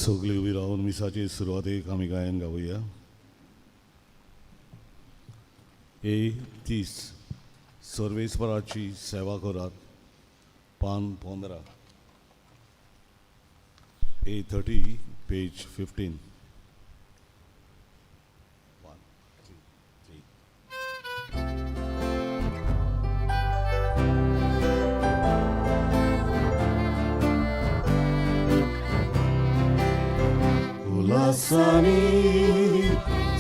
सगळीं उबी रावन मिसाचे सुरवातेक आमी गायन गावया. ए 30, सर्वेस्पराची सेवा करात, पान 15. ए 30, पेज 15. 1, 2, 3. उल्हासांनी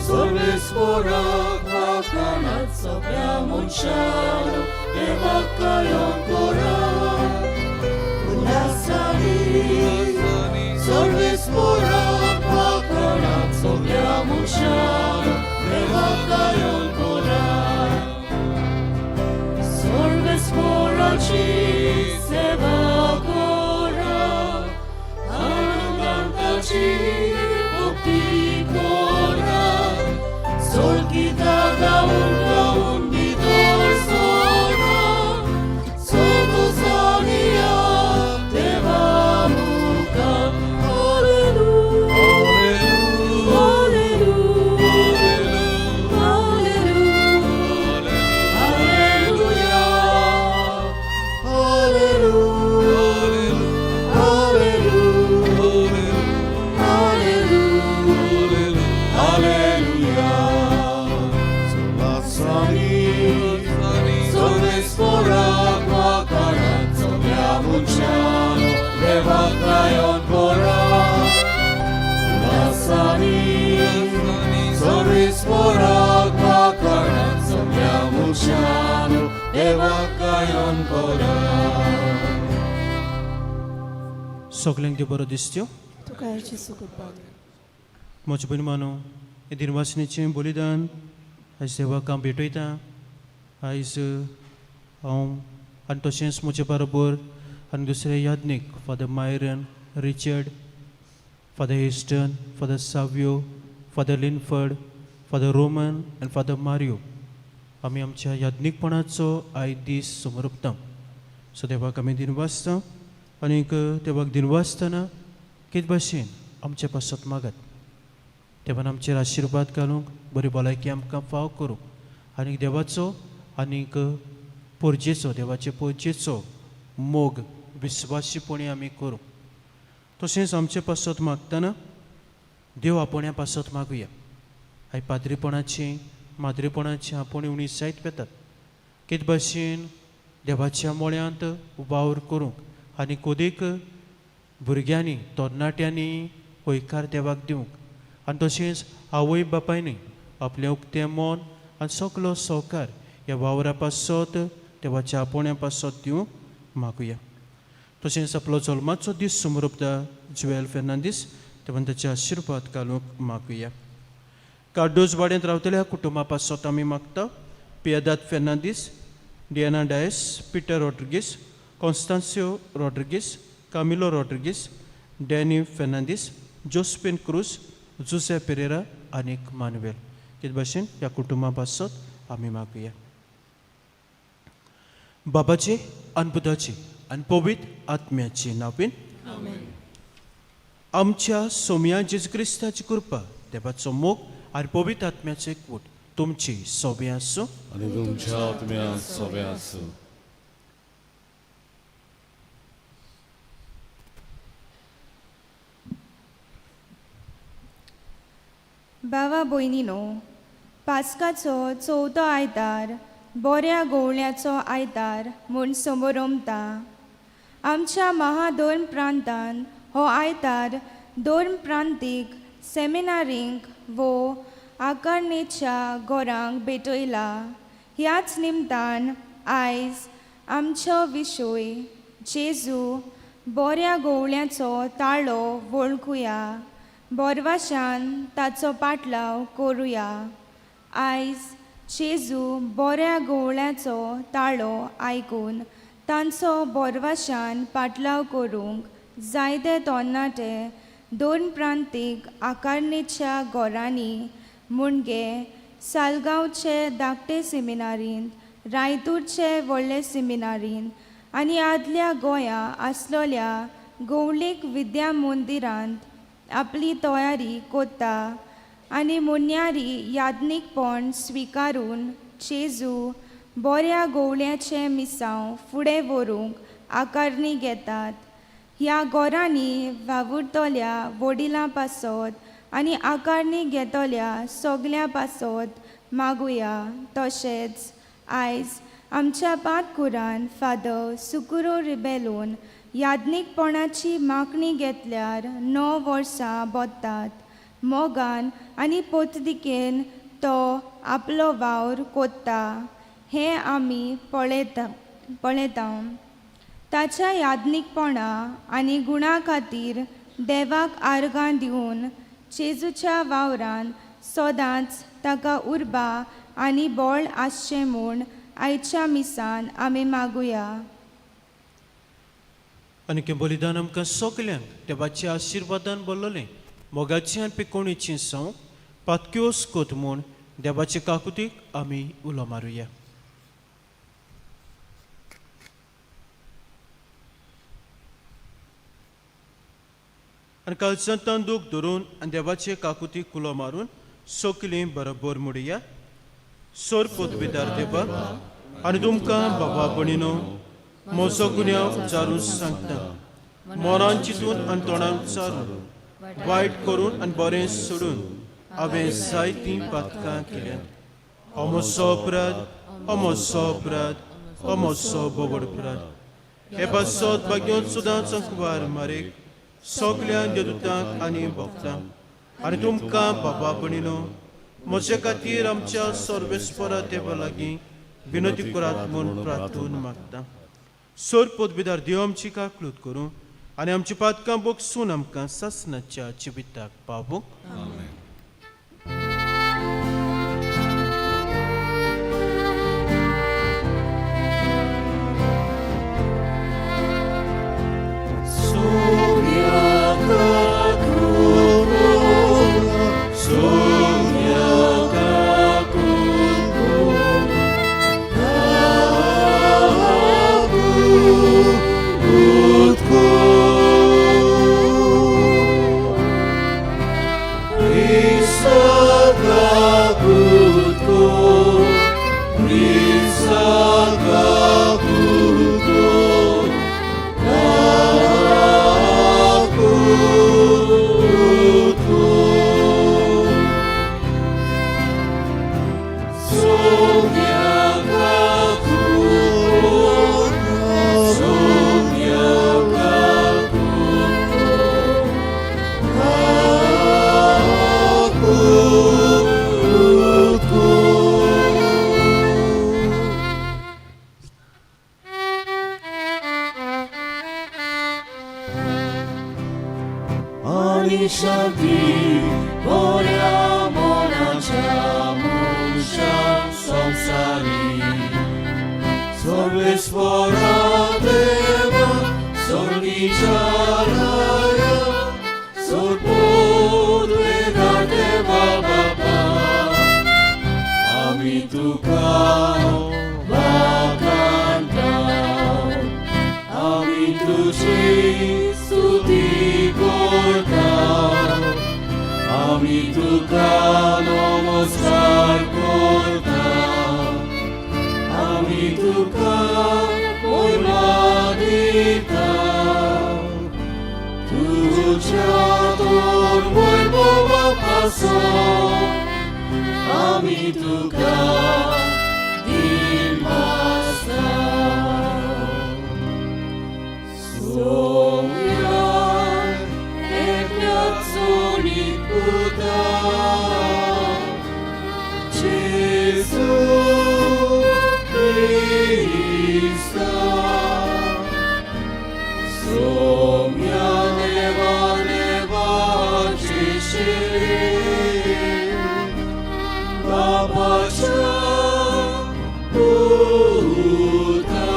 सर्वेस्पराक वाखाणात, सगळ्या मनशान देवाक गायन करात. उल्हासांनी सर्वेस्पराक वाखाणात, सगळ्या मनशान देवाक गायन करात. सर्वेस्पराची सेवा करात, आनंदान ताची भक्ती करात. सोलगितां गावन गावन भितर सरात, संतोशान देवा मुखार. हालेलुया, हालेलुया, हालेलुया, हालेलुया, हालेलुया, हालेलुया, हालेलुया. उल्हासांनी सर्वेस्पराक वाखाणात, सगळ्या मनशान देवाक गायन करात. उल्हासांनी सर्वेस्पराक वाखाणात, सगळ्या मनशान देवाक गायन करात. सगल्यांक देव बरो दिसत्यो. तुका जेजू कुर्बान. म्हज्या भयणीमानो, हे दिनवासनेचें बलिदान आयज देवाक हांव भेटयता. आयज हांव आनी तशेंच म्हजे बरोबर आनी दुसरे Yagnik father Myron, Richard, father Heston, father Savio, father Linford, father Roman आनी फादर मारियो, आमी आमच्या याज्ञीकपणाचो आयज दीस समर्पता. सो देवाक आमी दिनवासता आनीक देवाक दिनवासतना कित भाशेन आमचे पासत मागात. देवान आमचेर आशिर्वाद घालूंक, बरी भलायकी आमकां फाव करूंक आनी देवाचो आनीक पोरजेचो, देवाचे पोरजेचो मोग विस्वासीपणी आमी करूं. तशेंच आमचे पासत मागतना देव आपोवण्या पासत मागुया. आयज पाद्रीपणाची, माद्रीपणाची आपोवणी उणी जायत वेतात. कित भाशेन देवाच्या मोळ्यांत वावर करूंक आनी कोदीक भुरग्यांनी, तरणाट्यांनी हयकार देवाक दिवंक आनी तशेंच आवय बापायनी आपलें उक्तें मन आनी सगलो सहकार ह्या वावरा पासत, देवाच्या आपोवण्या पासत दिवंक मागुया. तशेंच आपलो जल्माचो दीस समर्पता जुएल फेर्नांदीस, देवान ताचे आशिर्वाद घालूंक मागुया. कार्डोज वाड्यांत रावतल्या कुटुंबा पासत आमी मागता. Piedade Fernandes, Diana Dias, Peter Rodrigues, Constancio Rodrigues, Camilo Rodrigues, Danny Fernandes, Josephine Cruz, Jose Pereira आनी मानुवेल. ते भाशेन ह्या कुटुंबा पासत आमी मागुया. बाबाचे आनी पुताचे आनी पवित्र आत्म्याचे नांवान. आमच्या सोमया जेजू क्रिस्ताची कृपा, देवाचो मोग आनी पवित्र आत्म्याचो एकवट तुमची सोबी आसूं. आनी तुमच्या आत्म्या सोबे आसूं. भावा भयणीनो, पास्काचो चवथो आयतार बऱ्या गोवळ्याचो आयतार म्हूण समोरमता. आमच्या महाधर्म प्रांतान हो आयतार धर्म प्रांतीक सेमिनारींक वो आकारणेच्या घरांक भेटयला. ह्याच निमतान आयज आमचो विशय जेजू बऱ्या गोवळ्याचो ताळो वळखुया, बोरवाशान ताचो पाटलाव करुया. आयज जेजू बऱ्या गोवळ्याचो ताळो आयकून तांचो बोरवाशान पाटलाव करूंक जायते तरणाटे दोन प्रांतीक आकारणेच्या घरांनी, म्हणजे सालगांवचे धाकटे सेमिनारींत, रायतूरचे व्हडले सेमिनारींत आनी आदल्या गोंया आसलोल्या गौळीक विद्या मंदिरांत आपली तयारी कोत्ता आनी मुन्यारी याज्ञीकपण स्विकारून जेजू बऱ्या गोवळ्याचें मिसांव फुडें व्हरूंक आकारणी घेतात. ह्या गोरांनी वावुरतल्या वडिलां पासत आनी आकारणी घेतल्या सगल्यां पासत मागुया. तशेंच आयज आमच्या पातकुरान फादर सुकुरो रिबेलोन याज्ञीकपणाची मागणी घेतल्यार 9 वर्सां बोत्तात. मोगान आनी पोतदिकेन तो आपलो वावर कोत्ता हें आमी पळयता. ताच्या याज्ञीकपणा आनी गुणा खातीर देवाक आर्गां दिवन जेजूच्या वावरान सदांच ताका उर्बा आनी बळ आसचें म्हूण आयच्या मिसान आमी मागुया. आनी हें बलिदान आमकां सगल्यांक देवाच्या आशिर्वादान बोल्लोलें मोगाचें आनी पिकोणेचें संव पातक्योस कोत म्हूण देवाचे काकुतीक आमी उलो मारुया. आनी कालच्या दूख धरून आनी देवाचे काकुतीक उलो मारून सगलीं बरोबर मुडया. सोर पदवीदार देवा आनी तुमकां बाबा भणिनो म्हजो गुन्यांव उचारून सांगता. मोरान चिंतून आनी तोंडान उचारून वायट करून आनी बरें सोडून हांवें जायतीं पातकां केल्यांत. हो म्हजो अपराध, हो म्हजो अपराध, हो म्हजो बोबड अपराध. हे पासत भाग्योन सुदां चंकवार मारेक सगल्या देदुतांक आनी भक्तांक आनी तुमकां बाबा भणिनो म्हजे खातीर आमच्या सर्वेस्परा देवा लागीं विनंती करात म्हूण प्रार्थून मागता. सोर पदवीदार देव आमची काकलूत करूं आनी आमची पातकां बोगसून आमकां सासणाच्या जिविताक पावूंक. आनी शांती बऱ्या मनाच्या मनशां संवसारी सर्वेस्परा देवा सर्गीच्या राया सोरपोदवेदार देवा बाबा आमी तुका वाखाणटा आमी तुजी स्तुती करता आमी तुका नमस्कार करता आमी तुका महिमा दिता तुज्या तोर वैभवा पासत आमी तुका दिनवासता. सोम्या एकल्याचो पुता जेजू क्रिस्ता सोम्या देवा देवाचे शिरे बापाच्या पुता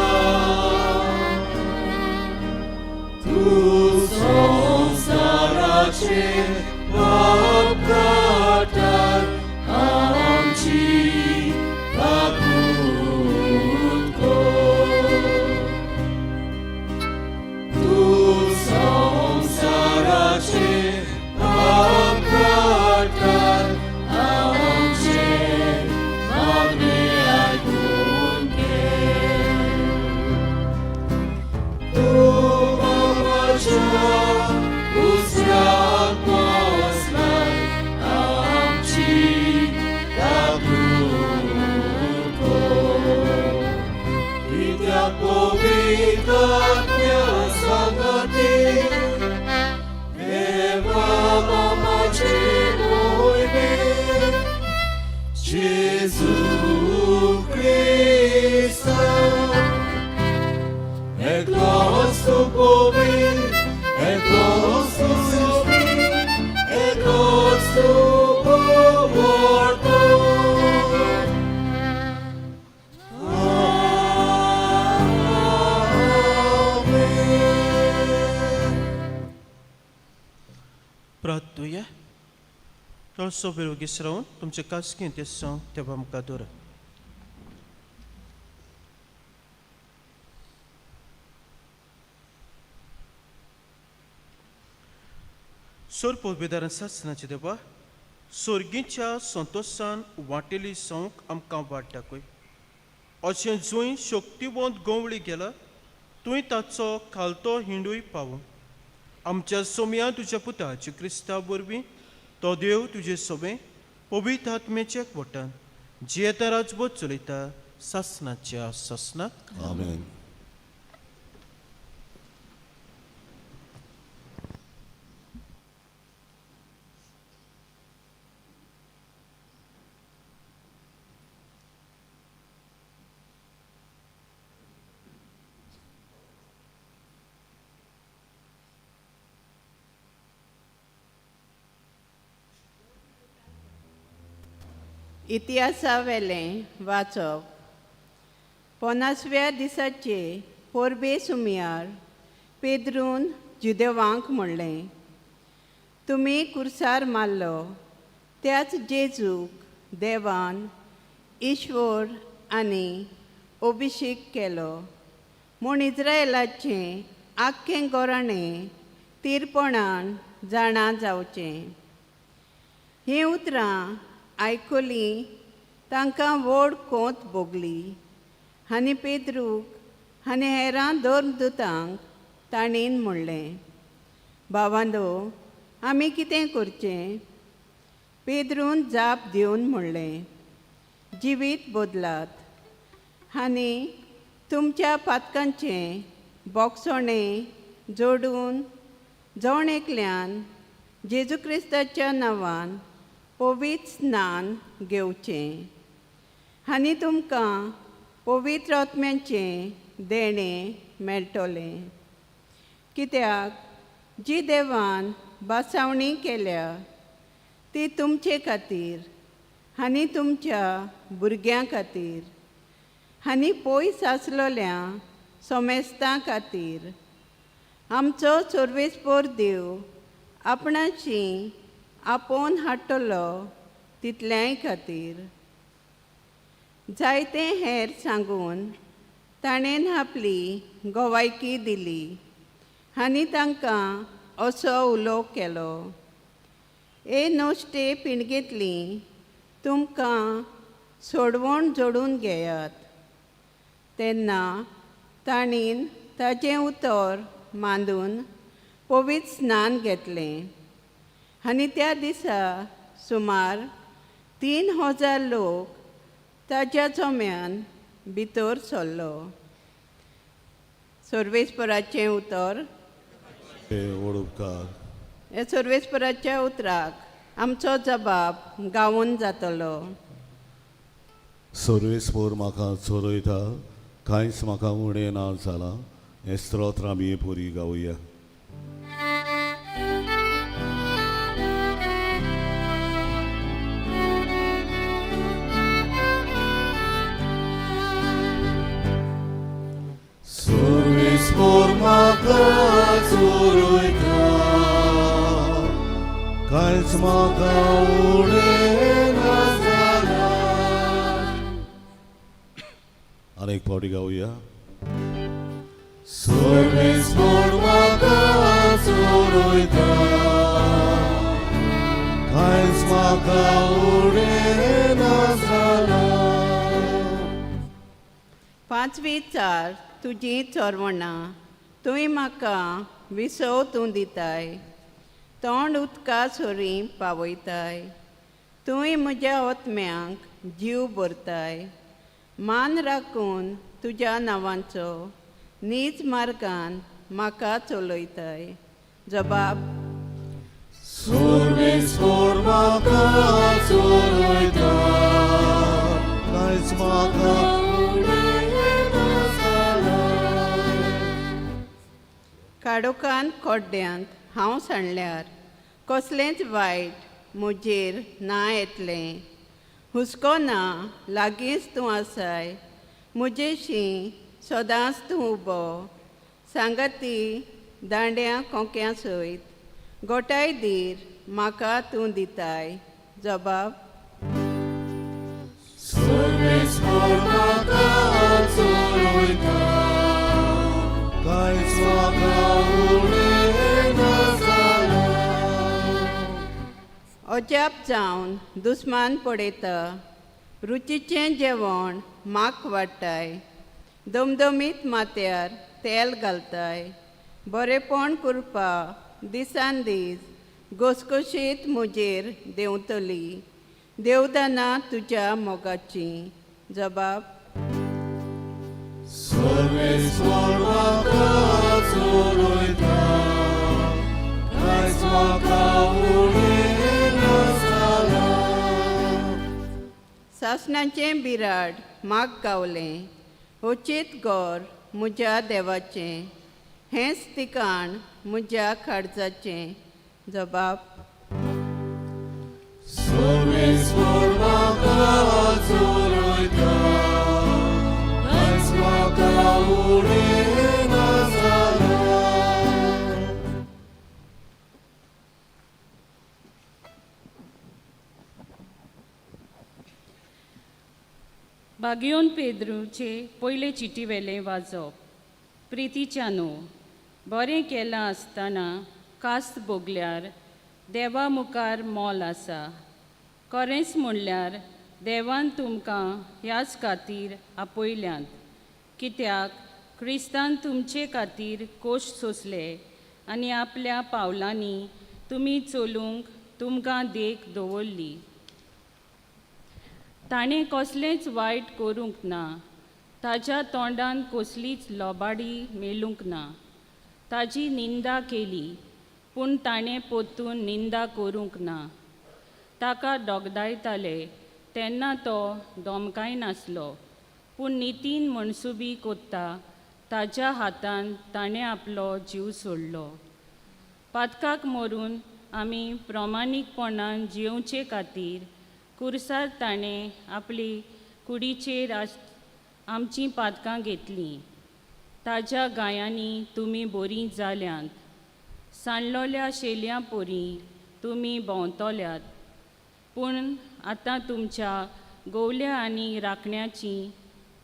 तूं संवसाराचे पाप काडटाय आमची काकूट कर. तूं संवसाराचे पवित्र आत्म्या सांगाती देवा बापाचे मोहिमे जेजू क्रिस्ता एकलोच तूं पवित्र, एकलोच तूं सोबी, एकलोच तूं पवर्तो. आमेन. प्रार्थुया. थोडोसो वेळ वगीस रावन तुमचे कासकें ते सांग तेव्हा आमकां दवरात. सोर पविदारान सासनाचे देवा, सोर्गीच्या संतोशान वांटेली संक आमकां वाट दाखय. अशें जंय शक्तिवंत गवळी गेला तुवें ताचो खालतो हिंडूय पावूं. आमच्या सोम्या तुज्या पुताच्या क्रिस्ता वरवीं तो देव तुजे सोबे पवित्र आत्म्याच्या वटान जियेता राजबोध चलयता सासनाच्या सासनाक. आमेन. इतिहासावेलें वाचप. 50व्या दिसाचे परबे सुमयार पेद्रून जुदेवांक म्हणलें, तुमी कुर्सार मारलो त्याच जेजूक देवान ईश्वर आनी अभिशेक केलो म्हूण इस्रायलाचें आख्खें गोराणें तीरपणान जाणा जावचें. हीं उतरां आयकलीं तांकां व्हड कोंत भोगली आनी पेद्रूक आनी हेरां धर्मदुतांक ताणीन म्हणलें, भावांदो, आमी कितें करचें? पेद्रून जाप दिवन म्हणलें, जिवीत बदलात आनी तुमच्या पातकांचें बोगसणें जोडून जण एकल्यान जेजू क्रिस्ताच्या नांवान पवित्र स्नान घेवचें आनी तुमकां पवित्र आत्म्याचें देणें मेळटलें. कित्याक जी देवान बासावणी केल्या ती तुमचे खातीर आनी तुमच्या भुरग्यां खातीर आनी पयस आसलोल्या सोमेस्तां खातीर आमचो सर्वेस्पोर देव आपणाची आपोवन हाडटलो तितल्याय खातीर. जायते हेर सांगून ताणें आपली गोवायकी दिली आनी तांकां असो उलो केलो, ए नश्टे पिणगेंतली तुमकां सोडवण जोडून घेयात. तेन्ना ताणीन ताजें उतर मांदून पवित्र स्नान घेतलें आनी त्या दिसा सुमार 3000 लोक ताज्या चोम्यान भितर सरलो. सर्वेस्पराचें उतर. व्हड उपकार. ह्या सर्वेस्पराच्या उतराक आमचो जबाब गावून जातलो. सर्वेस्पोर म्हाका चोरयता, कांयच म्हाका उणें ना जालां. हें स्तोत्र आमी पुरी गावया. सर्वेस्पोर म्हाका चोरयता, कांयच म्हाका उणें ना जालां. आनी एक फावटी गावया. सर्वेस्पोर म्हाका चोरयता, कांयच म्हाका उणें ना जालां. पांचवी चार तुजी चोरवणां तुवें म्हाका विसव तूं दिताय, तोंड उदका सोरी पावयताय. तुवें म्हज्या ओतम्यांक जीव भरताय, मान राखून तुज्या नांवांचो. नीज मार्गान म्हाका चलयताय. जबाब. सर्वेस्पोर म्हाका चलयता, कांयच म्हाका उणें ना जालां. काडोकान कोड्ड्यांत हांव सांडल्यार कसलेंच वायट म्हजेर ना येतलें. हुस्को ना, लागींच तूं आसाय, म्हजेशी सदांच तूं उबो. सांगाती दांड्या कोंक्या सयत गोठाय धीर म्हाका तूं दिताय. जबाब. सर्वेस्पोर म्हाका चलयता, कांयच म्हाका उणें ना जालां. अजाप जावन दुस्मान पळयता, रुचीचें जेवण म्हाक वाडटाय, दमदमीत माथ्यार तेल घालताय. बरेपण करपा दिसान दीस घसघशीत म्हजेर देंवतली देवदानां तुज्या मोगाचीं. जबाब. सर्वेस्पोर म्हाका चलयता, कांयच म्हाका उणें ना जालां. सासणाचें बिराड म्हाक गावलें, अचीत गोर म्हज्या देवाचें, हेंच ठिकाण म्हज्या काळजाचें. जबाब. सर्वेस्पोर म्हाका चलयता, कांयच म्हाका उणें ना जालां. बागियोन पेद्रूचे पयले चिटी वेलें वाजप. प्रितीच्यानो, बरें केलां आसतना कास्त भोगल्यार देवा मुखार मोल आसा. खरेंच म्हणल्यार देवान तुमकां ह्याच खातीर आपयल्यांत, कित्याक क्रिस्तान तुमचे खातीर कोश सोंसले आनी आपल्या पावलांनी तुमी चलूंक तुमकां देख दवरली. ताणें कसलेंच वायट करूंक ना, ताज्या तोंडान कसलीच लोबाडी मेळूंक ना. ताजी निंदा केली, पूण ताणें परतून निंदा करूंक ना. ताका दोगदायताले तेन्ना तो धमकाय नासलो, पूण नितीन मनसुबी कोत्ता ताज्या हातान ताणें आपलो जीव सोडलो. पातकाक मरून आमी प्रमाणीकपणान जियोवचे खातीर कुर्सार ताणें आपली कुडीचेर आमचीं पातकां घेतलीं. ताज्या गायांनी तुमी बरीं जाल्यांत, सांडलोल्या शेलयां पोरी तुमी भोंवतल्यात. पूण आतां तुमच्या गोवल्या आनी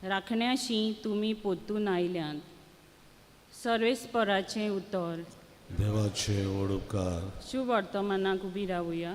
राखण्याशी तुमी परतून आयल्यांत. सर्वेस्पराचें उतर. देवाचे व्हड उपकार. शुभ वर्तमानाक उबी रावया.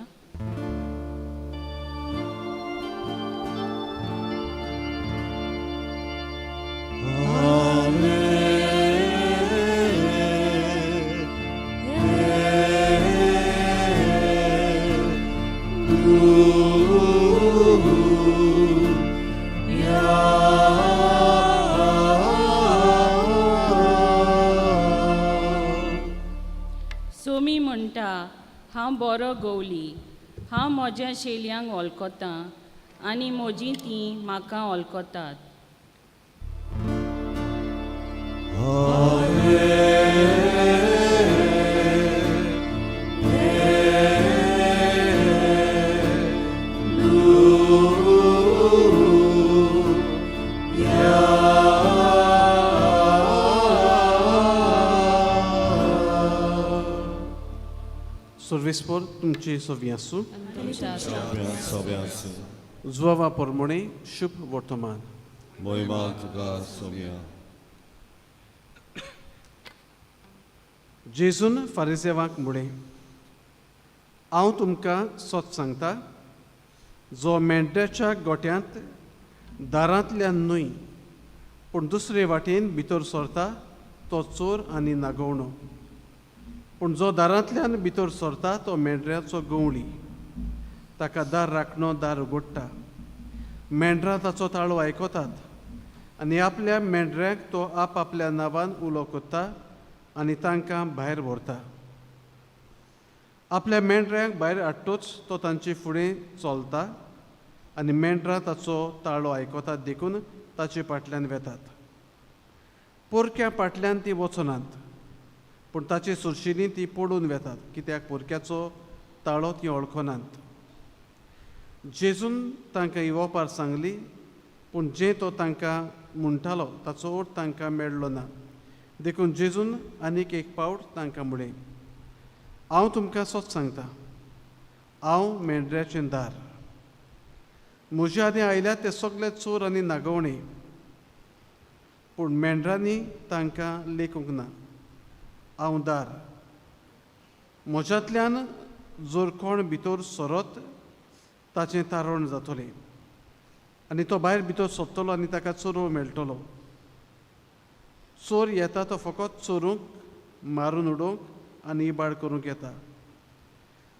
सोमी म्हणटा, हांव बरो गवली, हांव म्हज्या शेलयांक वळखतां आनी म्हजीं तीं म्हाका वळखतात. सर्वेस्पोर तुमची सोवी आसूं. सोबें आसूं. जुवावा पोरमोणे शुभ वर्तमान. मोहिमा तुका सोम्या. जेजून फारिजेवांक म्हळें, हांव तुमकां सत सांगता, जो मेंढ्याच्या गोट्यांत दारांतल्यान न्हय पूण दुसरे वाटेन भितर सरता तो चोर आनी नागोवणो. पूण जो दारांतल्यान भितर सरता तो मेंढऱ्याचो गवळी. ताका दार राखणो दार उगडटा. मेंढरां ताचो ताळो आयकतात. आनी आपल्या मेंढऱ्यांक तो आपआपल्या नांवान उलो कोत्ता आनी तांकां भायर व्हरता. आपल्या मेंढऱ्यांक भायर हाडटूच तो तांचे फुडें चलता आनी मेंढरां ताचो ताळो आयकतात देखून ताचे फाटल्यान वेतात. पोरक्या फाटल्यान ती वचनात, पूण ताचे सुरशींनी ती पडून वेतात, कित्याक पोरक्याचो ताळो ती वळखनात. जेजून तांकां ही ओपार सांगली, पूण जें तो तांकां म्हणटालो ताचो अर्थ तांकां मेळ्ळो ना. देखून जेजून आनीक एक पावट तांकां म्हळें, हांव तुमकां सत सांगता, हांव मेंढऱ्याचें दार. म्हजे आदीं आयल्यात ते सगळे चोर आनी नागवणे, पूण मेंढरांनी तांकां लेखूंक ना. हांव दार. म्हज्यांतल्यान जर कोण भितर सरत ताचें तारण जातलें आनी तो भायर भितर सोदतलो आनी ताका चोरू मेळटलो. चोर येता तो फकत चोरूंक, मारून उडोवंक आनी इबाड करूंक येता.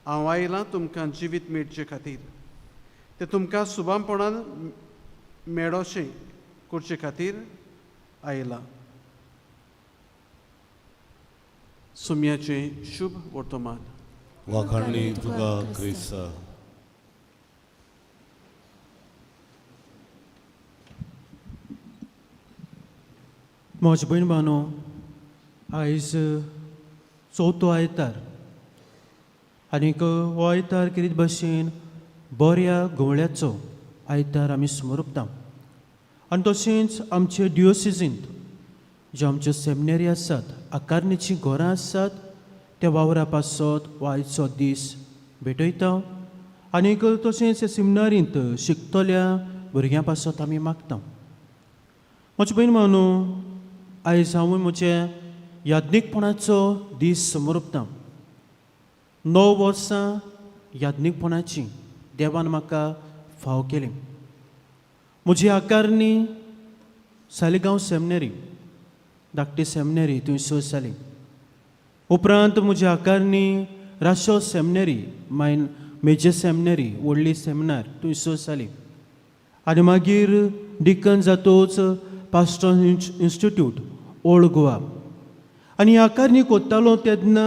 हांव आयलां तुमकां जिवीत मेळचे खातीर, तें तुमकां सुबामपणान मेळोशें करचे खातीर आयलां. सुम्याचें शुभ वर्तमान. वाखाणणी तुका क्रिस्ता. म्हज भयण बानो, आयज चवथो आयतार आनीक हो आयतार कितें भशेन बऱ्या गवळ्याचो आयतार आमी समर्पता. आनी तशेंच आमचे डिओसिजींत ज्यो आमच्यो सेमिनरी आसात, आकारणीचीं घरां आसात, त्या वावरा पासत हो आयचो दीस भेटयता. आनीक तशेंच सेमिनारींत शिकतल्या भुरग्यां पासत आमी मागता. म्हजे भयण मानू, आयज हांवूय म्हज्या याज्ञीकपणाचो दीस समर्पता. 9 वर्सां याज्ञीकपणाची देवान म्हाका फाव केली. म्हजी आकारणी सालिगांव सेमिनरी, धाकटी सेमिनरी थंयसर जाली. उपरांत म्हजी आकारणी राशो सेमिनरी, मायन मेजर सेमिनरी, व्हडली सेमिनार थंयसर जाली. आनी मागीर डिकन जातोच पास्टर इन्स्टिट्यूट ओल्ड गोवा. आनी आकारणी कोत्तालो तेन्ना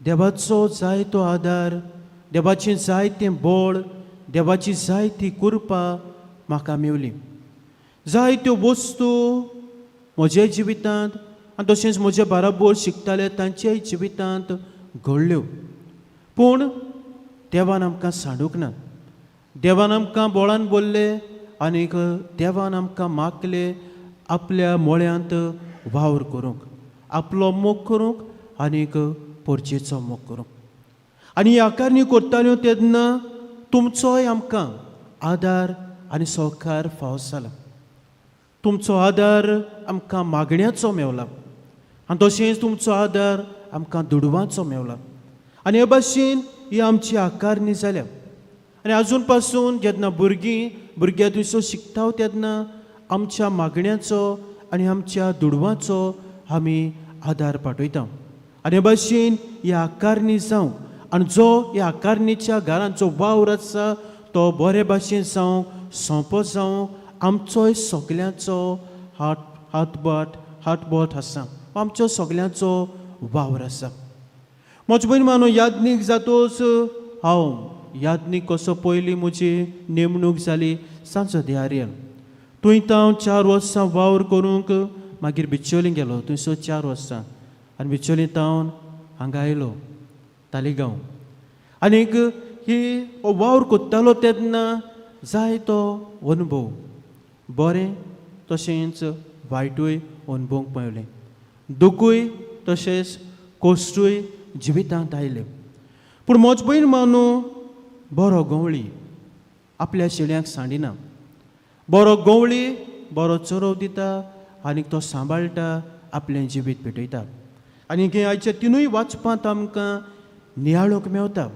देवाचो जायतो आदार, देवाचें जायतें बळ, देवाची जायती कृपा म्हाका मेवली. जायत्यो वस्तू म्हज्या जिवितांत आनी तशेंच म्हज्या बाराबोर शिकताले तांच्याय जिवितांत घडल्यो. पूण देवान आमकां सांडूंक ना. देवान आमकां बोळान बोल्ले आनीक देवान आमकां मागले आपल्या मोळ्यांत वावर करूंक, आपलो मोग करूंक आनीक पोरचेचो मोग करूंक. आनी ही आकारणी करताल्यो तेन्ना तुमचोय आमकां आदार आनी सहकार फावो जाला. तुमचो आदार आमकां मागण्याचो मेवला आनी तशेंच तुमचो आदार आमकां दुडवांचो मेवला. आनी हे भाशेन ही आमची आकारणी जाल्या. आनी आजून पासून जेन्ना भुरगीं भुरग्यां थंयसर शिकता तेन्ना आमच्या मागण्याचो आनी आमच्या दुडवांचो आमी आदार पाठयता. आनी हे भाशेन ही आकारणी जावं आनी जो ह्या आकारणीच्या घरांचो वावर आसा तो बरे भाशेन जावं, सोंपो जावं, आमचोय सगल्यांचो हातबोट आसा, आमचो सगल्यांचो वावर आसा. म्हज भयण मानू, याज्ञीक जातोच हांव याज्ञीक कसो पयलीं म्हजी नेमणूक जाली सांजो देआरियल थंय हांव 4 वर्सां वावर करूंक मागीर बिचोली गेलो, थंयसर 4 वर्सां आनी बिचोली तावन हांगा आयलो तालिगांव. आनीक ही हो वावर कोत्तालो तेन्ना जायतो अनुभव बरें तशेंच वायटूय अनुभवंक मेळ्ळें, दुखूय तशेंच कश्टूय जिवितांत आयले. पूण म्हज भयण मानू, बरो गवळी आपल्या शेळयांक सांडिना. बरो गवळी बरो चरोव दिता आनी तो सांबाळटा, आपलें जिवीत पेटयता. आनी हें आयच्या तिनूय वाचपांत आमकां नियाळूंक मेवता.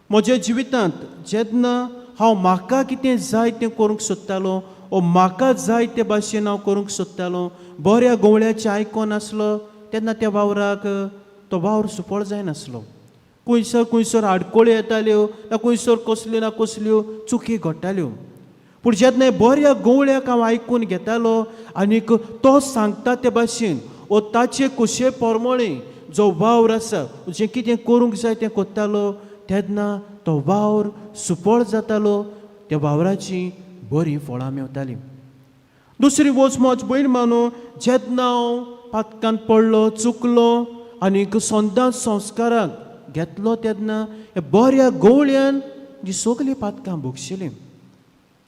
म्हज्या जिवितांत जेन्ना हांव म्हाका कितें जाय तें करूंक सोदतालो ओ म्हाका जाय ते भाशेन हांव करूंक सोदतालो, बऱ्या गवळ्याचें आयकोन आसलो तेन्ना त्या वावराक तो वावर सुफळ जायनासलो. खंयसर खंयसर आडखळ्यो येताल्यो ना खंयसर कसल्यो ना कसल्यो चुकी घडटाल्यो. पूण जेन्ना बऱ्या गवळ्याक हांव आयकून घेतालो आनीक तो सांगता ते भाशेन वो ताचे कुशे पोरमोळे जो वावर आसा, जें कितें करूंक जाय तें कोत्तालो, तेन्ना तो वावर सुपळ जातालो, त्या वावराची बरीं फळां मेवतालीं. दुसरी वच म्हज भयण मानू, जेन्ना हांव पातकान पडलो, चुकलो आनीक संदां संस्काराक घेतलो, तेन्ना ह्या बऱ्या गवळ्यान जी सगलीं पातकां भोगशिलीं.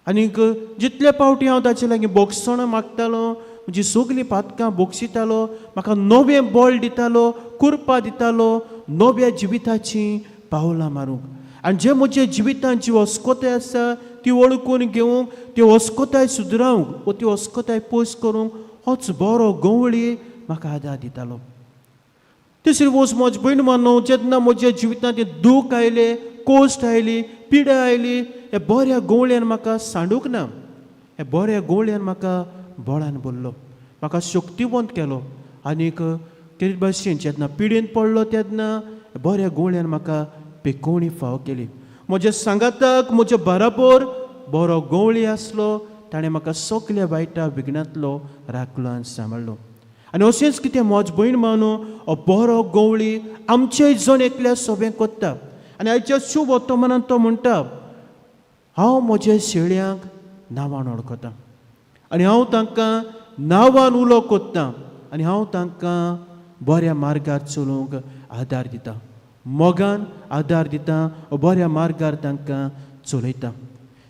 आनीक जितले पावटी हांव ताचे लागीं बोगसणां मागतालो, म्हजी सगलीं पातकां बोगशितालो, म्हाका नवें बळ दितालो, कुरपा दितालो नव्या जिविताचीं पावलां मारूंक. आनी जे म्हज्या जिवितांत जी अस्कोताय आसा ती वळखून घेवंक, ती अस्कोताय सुदरावंक वो ती अस्कोताय पयस करूंक होच बरो गवळी म्हाका आदार दितालो. तिसरी वस्त म्हज भयण मानू, जेन्ना म्हज्या जिवितांत तें दूख आयलें, कोश्ट आयली, पिडा आयली, ह्या बऱ्या गवळ्यान म्हाका सांडूंक ना. ह्या बऱ्या गवळ्यान म्हाका बळान भरलो, म्हाका शक्तिवंत केलो. आनीक ते भाशेन जेन्ना पिडेन पडलो तेन्ना बऱ्या गवळ्यान म्हाका पेकोवणी फाव केली. म्हज्या सांगाताक म्हज्या बराबर बरो गवळी आसलो, ताणें म्हाका सगल्या वायटा विघ्नांतलो राखलो आनी सांबाळ्ळो. आनी अशेंच कितें म्हज भयण मानू, हो बरो गवळी आमचे जण एकल्या सोबें कोत्ता. आनी आयच्या शुभ वर्तमानान तो म्हणटा, हांव म्हज्या शेळयांक नांवान वळखतां आनी हांव तांकां नांवान उलो कोत्तां आनी हांव तांकां बऱ्या मार्गार चलोवंक आदार दितां, मोगान आदार दितां, बऱ्या मार्गार तांकां चलयता.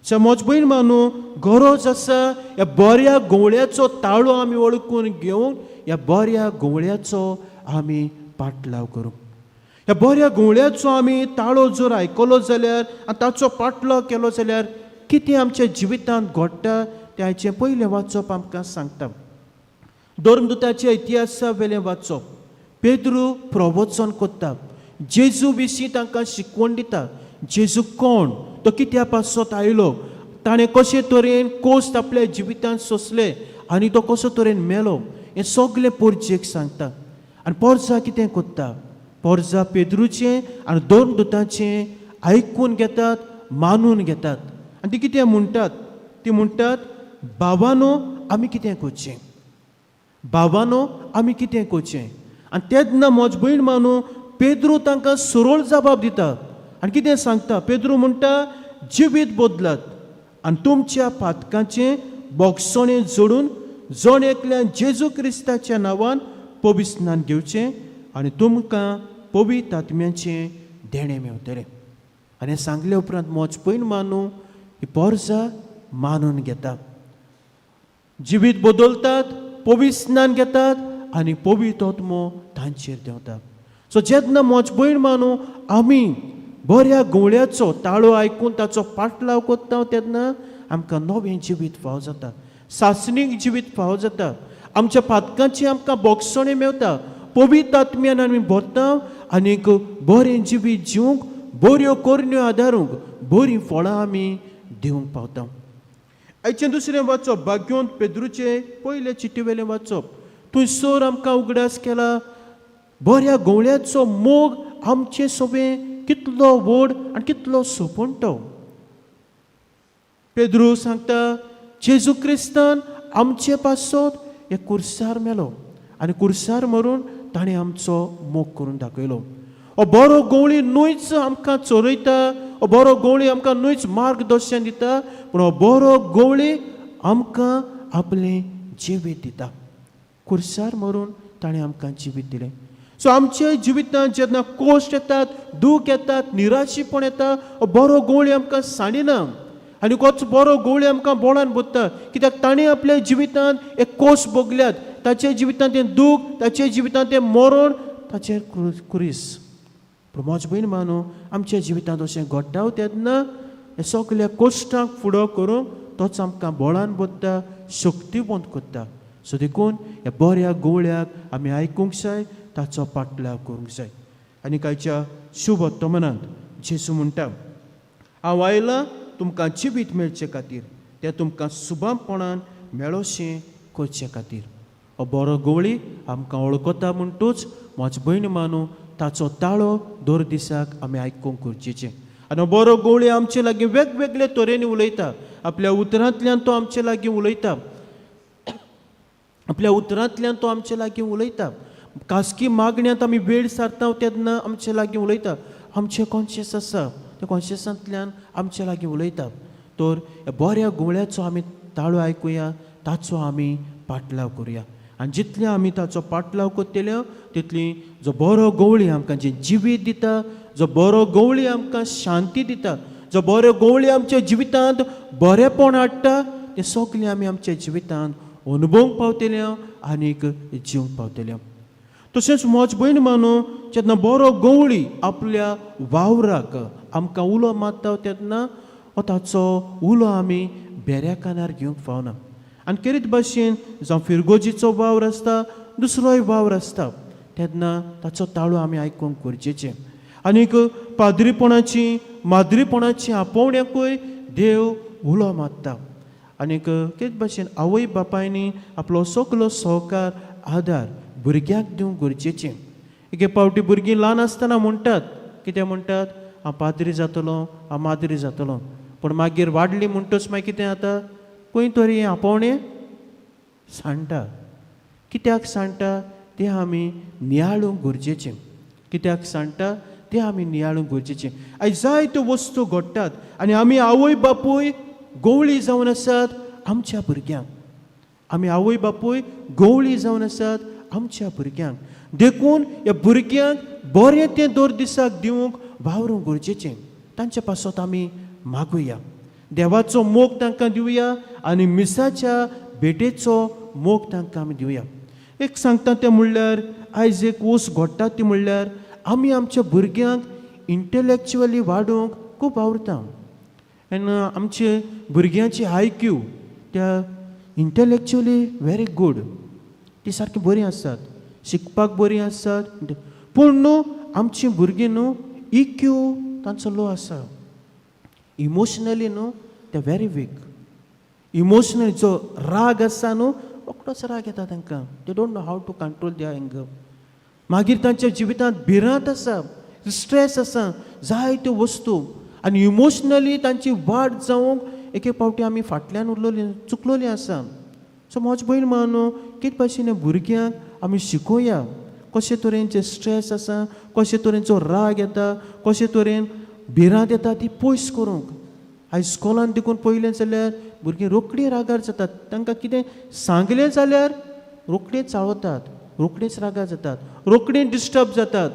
सो म्हज भयण मानू, गरज आसा ह्या बऱ्या गवळ्याचो ताळो आमी वळखून घेवन ह्या बऱ्या गवळ्याचो आमी पाटलाव करूंक. ह्या बऱ्या गवळ्याचो आमी ताळो जर आयकलो जाल्यार आनी ताचो पाटलाव केलो जाल्यार कितें आमच्या जिवितांत घडटा तें आयचें पयलें वाचप आमकां सांगता. धर्मदुताच्या इतिहासा वेलें वाचप, पेद्रू प्रवचन कोत्ता, जेजू विशीं तांकां शिकवण दिता. जेजू कोण, तो कित्या पासत आयलो, ताणें कशे तरेन कोश्ट आपल्या जिवितांत सोंसले आनी तो कसो तरेन मेलो, हें सगलें पोरजेक सांगता. आनी पोरजा कितें कोत्ता, पोरजा पेद्रूचें आनी धर्मदुताचें आयकून घेतात, मानून घेतात. आनी ती कितें म्हणटात, ती म्हणटात, बाबानो आमी कितें करचें, बाबानो आमी कितें करचें. आनी तेन्ना म्हज भयण मानू, पेद्रू तांकां सरळ जबाब दिता आनी कितें सांगता, पेद्रू म्हणटा, जिवीत बदलात आनी तुमच्या पातकांचें बोगसणें जोडून जण एकल्यान जेजू क्रिस्ताच्या नांवान पविस्नान घेवचें आनी तुमकां पवित्र आत्म्याचें देणें मेवतलें. आनी सांगले उपरांत म्हज भयण मानू, ही पोरजा मानून घेता, जिवीत बदलतात, पविस्नान घेतात आनी पवित्र आत्मो तांचेर देंवता. सो जेन्ना म्हज भयण मानू आमी बऱ्या गवळ्याचो ताळो आयकून ताचो पाटलाव कोत्ता तेन्ना आमकां नवें जिवीत फाव जाता, सासणीक जिवीत फाव जाता, आमच्या पातकांची आमकां बोगसणें मेवता, पवित्र आत्म्यान आमी भरता आनीक बरें जिवीत जिवंक, बऱ्यो करण्यो आदारूंक, बरीं फळां आमी दिवंक पावता. आयचें दुसरें वाचप भाग्योंत पेद्रूचे पयले चिटी वेलें वाचप. थंयसर आमकां उगडास केला बऱ्या गवळ्याचो मोग आमचे सोबें कितलो व्हड आनी कितलो सोंपण तो. पेद्रू सांगता, जेजू क्रिस्तान आमचे पासत हे कुर्सार मेलो आनी कुर्सार मरून ताणें आमचो मोग करून दाखयलो. हो बरो गवळी न्हूच आमकां चोरयता, हो बरो गवळी आमकां न्हूच मार्गदर्शन दिता, पूण हो बरो गवळी आमकां आपलें जिवीत दिता. कुर्सार मरून ताणें आमकां जिवीत दिलें. सो आमच्या जिवितांत जेन्ना कोश्ट येतात, दूख येतात, निराशीपण येता, हो बरो गवळी आमकां सांडिना आनी कोच बरो गवळी आमकां बोळान भरता, कित्याक ताणें आपल्या जिवितांत एक कोश भोगल्यात, ताच्या जिवितांत तें दूख, ताच्या जिवितांत तें मरण, ताचेर कुरीस. पूण म्हज भयण मानू, आमच्या जिवितांत अशें घडटा तेन्ना हे सगल्या कोश्टांक फुडो करूंक तोच आमकां बोळान भरता, शक्तिवंत करता. सो देखून ह्या बऱ्या गवळ्याक आमी आयकूंक जाय, ताचो पाटलाव करूंक जाय. आनी कांयच्या शुभ वर्तमानांत जेजू म्हणटा, हांव आयलां तुमकां जिवीत मेळचे खातीर, तें तुमकां सुबामपणान मेळोशें करचे खातीर. हो बरो गवळी आमकां वळखता म्हणटूच म्हज भयण मानू, ताचो ताळो दर दिसाक आमी आयकूंक गरजेचें. आनी बरो गवळी आमचे लागीं वेगवेगळे तरेनी उलयता, आपल्या उतरांतल्यान तो आमचे लागीं उलयता, आपल्या उतरांतल्यान तो आमचे लागीं उलयता. खासगी मागण्यांत आमी वेळ सारता तेन्ना आमचे लागीं उलयता. आमचें कॉन्शियस आसा त्या कॉन्शियसांतल्यान आमचे लागीं उलयता. तर बऱ्या गुवळ्याचो आमी ताळो आयकुया, ताचो आमी पाटलाव करुया. आनी जितले आमी ताचो पाटलाव करतले तितली जो बरो गवळी आमकां जें जिवीत दिता, जो बरो गवळी आमकां शांती दिता, जो बरो गवळी आमच्या जिवितांत बरेंपण हाडटा, तें सगळें आमी आमच्या जिवितांत अनुभवूंक पावतले आनीक जिवंक पावतले. तशेंच म्हज भयण मानू जेन्ना बरो गवळी आपल्या वावराक आमकां उलो मारता तेन्ना हो ताचो उलो आमी बेऱ्या कानार घेवंक फावना. आनी केरीत भाशेन जावं फिरगोजीचो वावर आसता, दुसरोय वावर आसता, तेन्ना ताचो ताळो आमी आयकूंक गरजेचें. आनीक पाद्रीपणाची माद्रीपणाची आपोवण्याकूय देव उलो मारता. आनीक केच भाशेन आवय बापायनी आपलो सगलो सहकार आदार भुरग्यांक दिवंक गरजेचें. एके फावटी भुरगीं ल्हान आसतना म्हणटात, कितें म्हणटात, हांव पाद्री जातलो, हांव माद्री जातलो. पूण मागीर वाडली म्हणटच मागीर कितें जाता, खंय तरी आपोवणें सांडटा. कित्याक सांडटा तें आमी नियाळूंक गरजेचें. कित्याक सांडटा तें आमी नियाळूंक गरजेचें. आयज जायत्यो वस्तू घडटात आनी आमी आवय बापूय गवळी जावन आसात आमच्या भुरग्यांक. आमी आवय बापूय गवळी जावन आसात आमच्या भुरग्यांक. देखून ह्या भुरग्यांक बरें तें दर दिसाक दिवंक वावरूंक गरजेचें. तांचे पासत आमी मागुया, देवाचो मोग तांकां दिवया आनी मिसाच्या भेटेचो मोग तांकां आमी दिवया. एक सांगता तें म्हणल्यार आयज एक वस्त घडटा ती म्हणल्यार आमी आमच्या भुरग्यांक इंटलेक्चुअली वाडोवंक खूब वावुरता. आनी आमचे भुरग्यांची I Q त्या इंटलेक्चुअली व्हेरी गूड, ती सारकी बरीं आसात, शिकपाक बरीं आसात. पूण न्हू आमची भुरगीं न्हू ई क्यू तांचो लो आसा. इमोशनली न्हू ते व्हेरी वीक. इमोशनली जो राग आसा न्हू रोखडोच राग येता तांकां. They don't know how to control their anger. मागीर तांच्या जिवितांत भिरांत आसा, स्ट्रेस आसा, जायत्यो वस्तू आनी इमोशनली तांची वाड जावंक एक एक फावटी आमी फाटल्यान उरलोली, चुकलोली आसा. सो म्हज भयण न्हू कितें भाशेन भुरग्यांक आमी शिकोवया कशे तरेन जे स्ट्रेस आसा, कशे तरेन जो राग येता, कशे तरेन भिरांत येता ती पयस करूंक. आयज स्कॉलान देखून पळयलें जाल्यार भुरगीं रोखडीं रागार जातात. तांकां कितें सांगलें जाल्यार रोखडीं चाळवतात, रोखडींच रागार जातात, रोखडीं डिस्टर्ब जातात.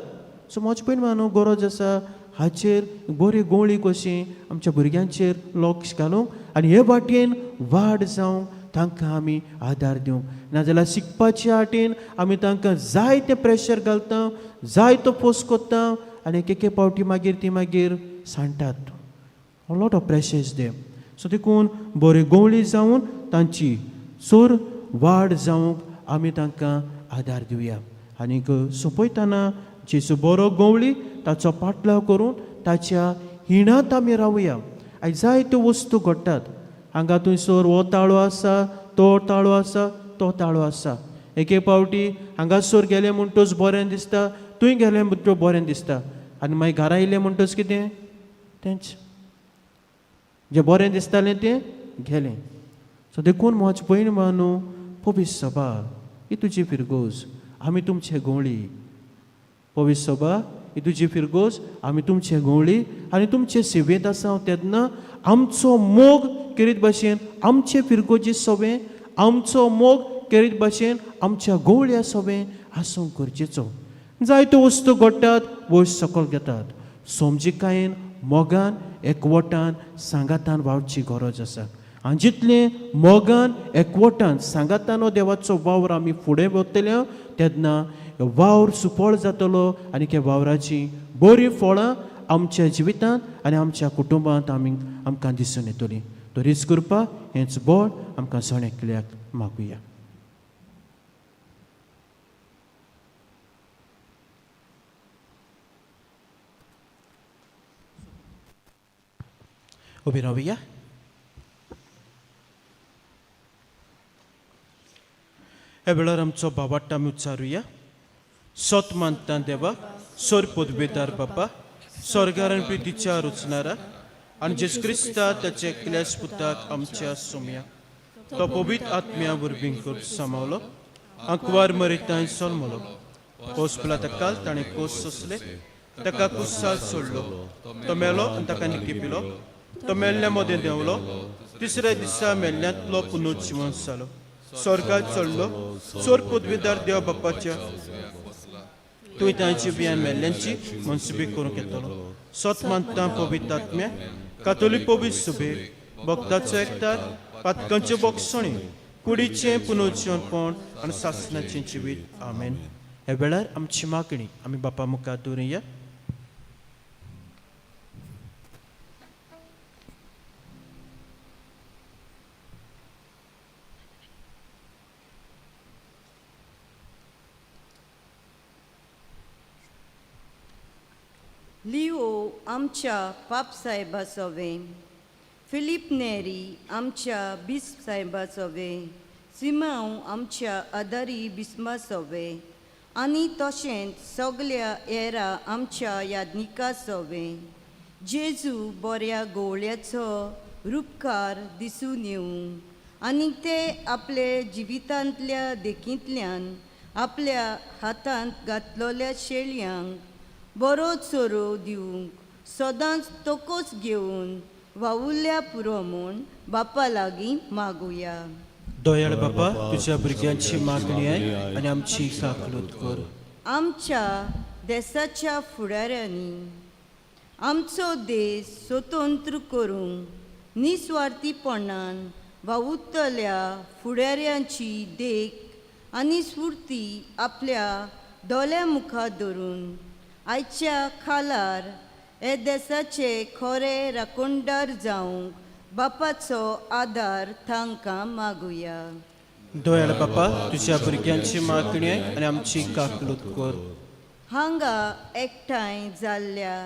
सो म्हज भयण न्हू गरज आसा हाचेर बरी गोवळी कशी आमच्या भुरग्यांचेर लक्ष घालूंक आनी हे वाटेन वाड जावंक तांकां आमी आदार दिवंक. नाजाल्यार शिकपाच्या वाटेन आमी तांकां जायतें प्रेशर घालता, जायतो फोर्स करता आनी एक एके फावटी मागीर ती मागीर सांडटात. A lot of pressure is there. So देखून बरी गोवळी जावन तांची चड वाड जावंक आमी तांकां आदार दिवया. आनीक सोंपयतना जेजू बरो गवळी ताचो पाटलाव करून ताच्या हिणांत आमी रावया. आयज जायत्यो वस्तू घडटात हांगा थंयसर, हो ताळो आसा, तो ताळो आसा, तो ताळो आसा. एके फावटी हांगासर गेले म्हणटच बरें दिसता, थंय गेलें म्हणटच बरें दिसता, आनी मागीर घरा येयलें म्हणटच कितें तेंच जें बरें दिसतालें तें गेलें. सो देखून म्हज भयण न्हू पवित्र सभा ही तुजी फिरगोज, आमी तुमचे गवळी. पवित्र सभा ही तुजी फिरगोज, आमी तुमचे गवळी आनी तुमचे सेवेंत आसा तेन्ना आमचो मोग केरीत भाशेन आमचे फिरगोजी सोबें, आमचो मोग केरीत भाशेन आमच्या गवळ्या सोबें आसूंक गरजेचो. जायत्यो वस्तू घडटात, वयर सकयल घेतात. समजिकायेन, मोगान, एकवटान, सांगातान वावची गरज आसा. आनी जितलें मोगान, एकवटान, सांगातान हो देवाचो वावर आमी फुडें व्हरतले तेन्ना वावर सुफळ जातलो आनी त्या वावराची बरीं फळां आमच्या जिवितांत आनी आमच्या कुटुंबांत आमी आमकां दिसून येतलीं. तरीच करपा हेंच बळ आमकां सण एकल्याक मागुया. उबी रावया. ह्या वेळार आमचो बाबाट्टा आमी उच्चारुया. सत मानता देवा, सोर पदवेदार बापा, स्वर्गार आनी प्रितीच्या रुचणारा आनी जेजू क्रिस्ता ताच्या एकल्याच पुताक आमच्या सोम्या तो पवित्र आत्म्या वरवीं करून सामावलो आंकवार मरितांय सोलमलो कोस ताका ताणें कोस सोंसले ताका कुसाल सोडलो तो मेलो आनी ताका निकेपिलो तो मेल्ल्या मदें देंवलो तिसऱ्या दिसा मेल्ल्यांतलो पुनर्जिवन जालो स्वर्गात चडलो चोर पदवीदार देव बाप्पाच्या तुवें तांची बियान मेल्ल्यांची मनसुबी करूंक येतलो सत मानता पवित्र आत्म्या कातोलीक पवित्र सुबे भक्ताचो एकतार पातकांचे बोगसणे कुडीचें पुनर्जिवनपण आनी सासणाचें जिवीत. आमेन. ह्या वेळार आमची मागणी आमी बापा मुखार दवरुया. लिओ आमच्या पापसाहेबा सोवे, फिलीप नेरी आमच्या बिस्प साहेबा सोवे, सिमांव आमच्या आदारी बिस्मा सोवे आनी तशेंच सगल्या एरा आमच्या यादनिका सोवे जेजू बऱ्या गोवळ्याचो रुपकार दिसून येवं आनी ते आपले जिवितांतल्या देखींतल्यान आपल्या हातांत घातलेल्या शेळयांक बरो चोरो दिवंक सदांच तोकोच घेवन वावुरल्या पुरो म्हूण बापा लागीं मागुया. दयाळ बापा तुझ्या भुरग्यांची मागणी आहे आनी आमची काकलूत कर. आमच्या देसाच्या फुडाऱ्यांनी आमचो देश स्वतंत्र करूंक निस्वार्थीपणान वावुरतल्या फुडाऱ्यांची देख आनी स्फुर्ती आपल्या दोळ्या मुखार धरून आयच्या खालार हे देसाचे खरे राखणदार जावंक बापाचो आदार तांकां मागुया. दयाळ बापा तुझ्या भुरग्यांची मागणी आहे आनी आमची काकलूत कर. हांगा एकठांय जाल्ल्या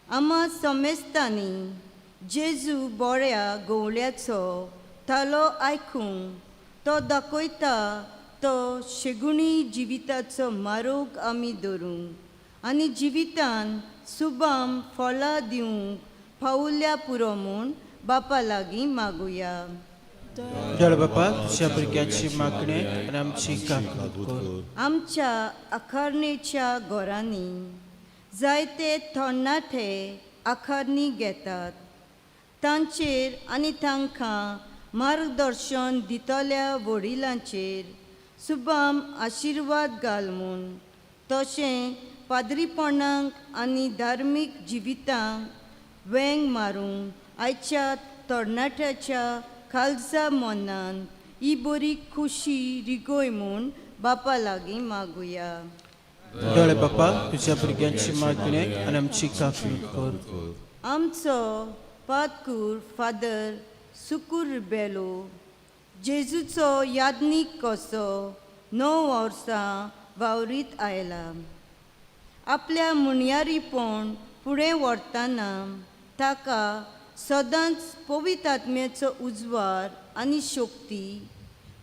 आमा समेस्तांनी जेजू बऱ्या गोवळ्याचो तालो आयकूंक तो दाखयता तो शेगुणी जिविताचो मारोग आमी धरूंक आनी जिवितान सुबाम फळां दिवंक पावल्या पुरो म्हूण बापा लागीं मागुया. दयाळ बापा तुझ्या भुरग्यांची मागणी आनी आमची काकलूत कर. आमच्या आखारणेच्या घरांनी जायते थोरणाटे आखारणी घेतात तांचेर आनी तांकां मार्गदर्शन दितल्या वडिलांचेर सुबाम आशिर्वाद घाल म्हूण तशें पाद्रीपणाक आनी धार्मीक जिवितांक वेंग मारूंक आयच्या तरणाट्याच्या खालसा मनान ही बरी खुशी रिगोय म्हूण बापा लागीं मागुया. दयाळ बापा तुझ्या भुरग्यांची मागणी आनी आमची काकलूत कर. आमचो पादकूर फादर सुकूर रिबेलो जेजूचो यादनीक कसो 9 वर्सां वावरीत आयला. आपल्या मुणयारीपण फुडें व्हरतना ताका सदांच पवित्र आत्म्याचो उजवार आनी शक्ती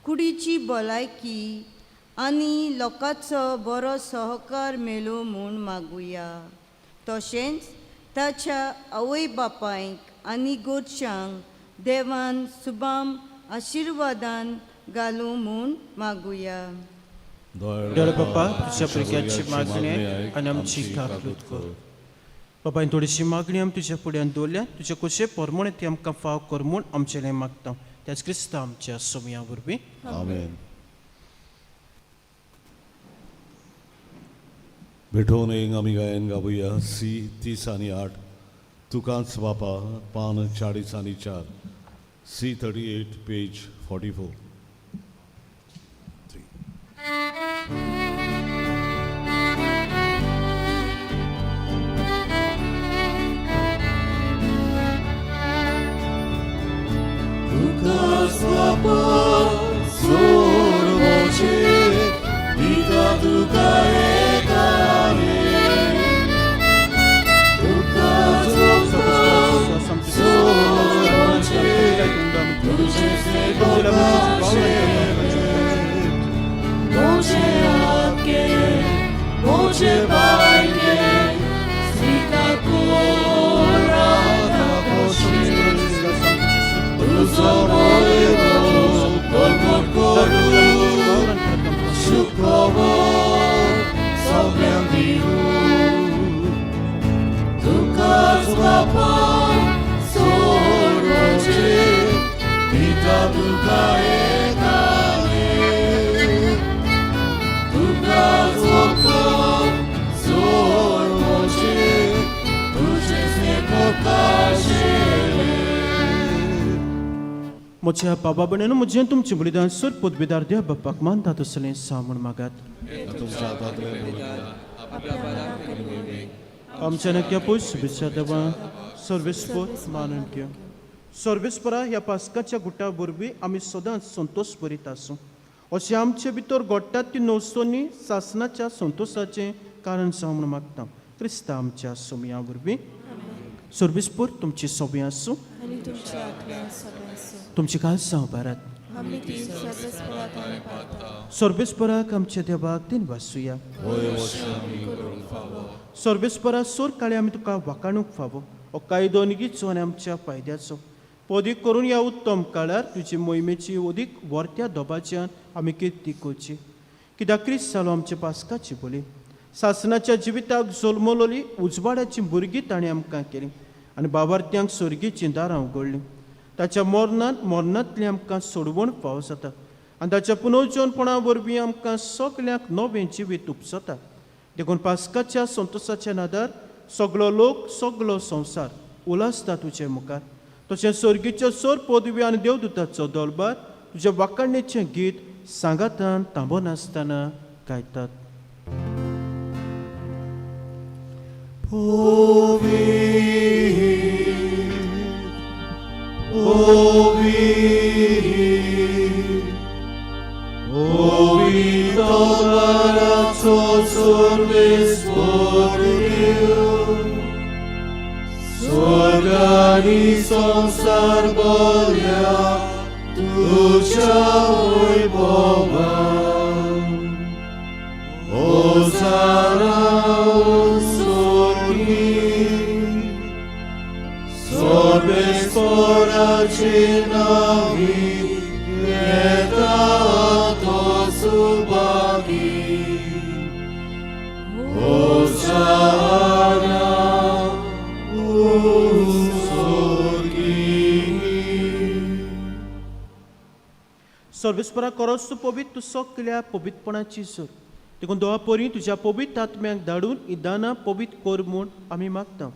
कुडीची भलायकी आनी लोकांचो बरो सहकार मेळूं म्हूण मागुया. तशेंच ताच्या आवय बापायक आनी गोरशांक देवान सुबाम आशिर्वादान घालूं म्हूण मागुया. दयाळ बापा तुझ्या भुरग्यांची मागणी आनी आमची काकलूत कर. बापायन थोडीशी मागणी आमी तुज्या फुड्यान दवरल्या तुज्या कशे परमणे ती आमकां फाव कर म्हूण आमचें मागता त्याच क्रिस्ता आमच्या सोमया वरवीं. आमेन. भेटोवन एक आमी गायन गावया सी 30 आनी 8 तुकाच बापा पान 40 आनी 4 सी 38 पेज 44. तुकाच बापा सोडवचे दिता तुका एकाने तुकाच बापा सोडवचे तुझे सेवकाचे मोजे आके मोजे बायके सीता म्हज्या बाबा भयणांनो म्हजें तुमचें बलिदान सर पदवीदार देव बापाक मानता तसलें सा म्हूण मागात. तुमच्या हातांतलें बलिदान आमच्या नक्या पयस शुभेच्छा देवा सर्वेस्पर मानून घेव. सर्वेस्परा ह्या पास्काच्या गुटा वरवीं आमी सदांच संतोश भरीत आसूं अशें आमचे भितर घडटात ती नवसोनी सासनाच्या संतोशाचें कारण जावं म्हूण मागता क्रिस्ता आमच्या सोमया वरवीं. सर्वेस्पर तुमची सोबी आसूं आनी तुमच्या आत्म्या सगळें आसूं. तुमची काल भारत आमी ती सर्वेस्परात आनी पावता. सर्वेस्पराक आमच्या देवाक दिन वासुया. होय वचन आमी करूंक फावो. सर्वेस्परा सोर काळी आमी तुका वाकाणूंक फावो हो कायदो निगीचो आनी आमच्या फायद्याचो पदीक करून ह्या उत्तम काळार तुजी मोहिमेची अदीक वर्त्या दबाच्यान आमी किर्ती करची. कित्याक क्रिस्त जालो आमच्या पास्काची बोली सासनाच्या जिविताक जल्मलोली उजवाडाची भुरगीं ताणें आमकां केली आनी बाबार्थ्यांक सर्गीचीं दारां उगडलीं. ताच्या मरणांत मरणांतली आमकां सोडवण फावो जाता आनी ताच्या पुनर्जनपणा वरवीं आमकां सगल्यांक नवें जिवीत उपसता. देखून पास्काच्या संतोशाच्या नादार सगलो लोक सगलो संवसार उलासता तुजे मुखार. तशें सर्गीच्यो सर पदवी आनी देवदूताचो दलबार तुज्या वाखाणणेचें गीत सांगातान थांबनासतना गायतात. स्वर्गानी संवसार बोल्या तुज्या वैभवान. होसाना स्वर्गी सर्वेस्पराचे नांवी येता तो सुभागी. होसाना स्वर्गी. सर्वेस्परा करोस तूं पवित्र तूं सगल्या पवित्रपणाची सर. देखून दोवा परी तुज्या पवित्र आत्म्याक धाडून ही दानां पवित्र कर म्हूण आमी मागता.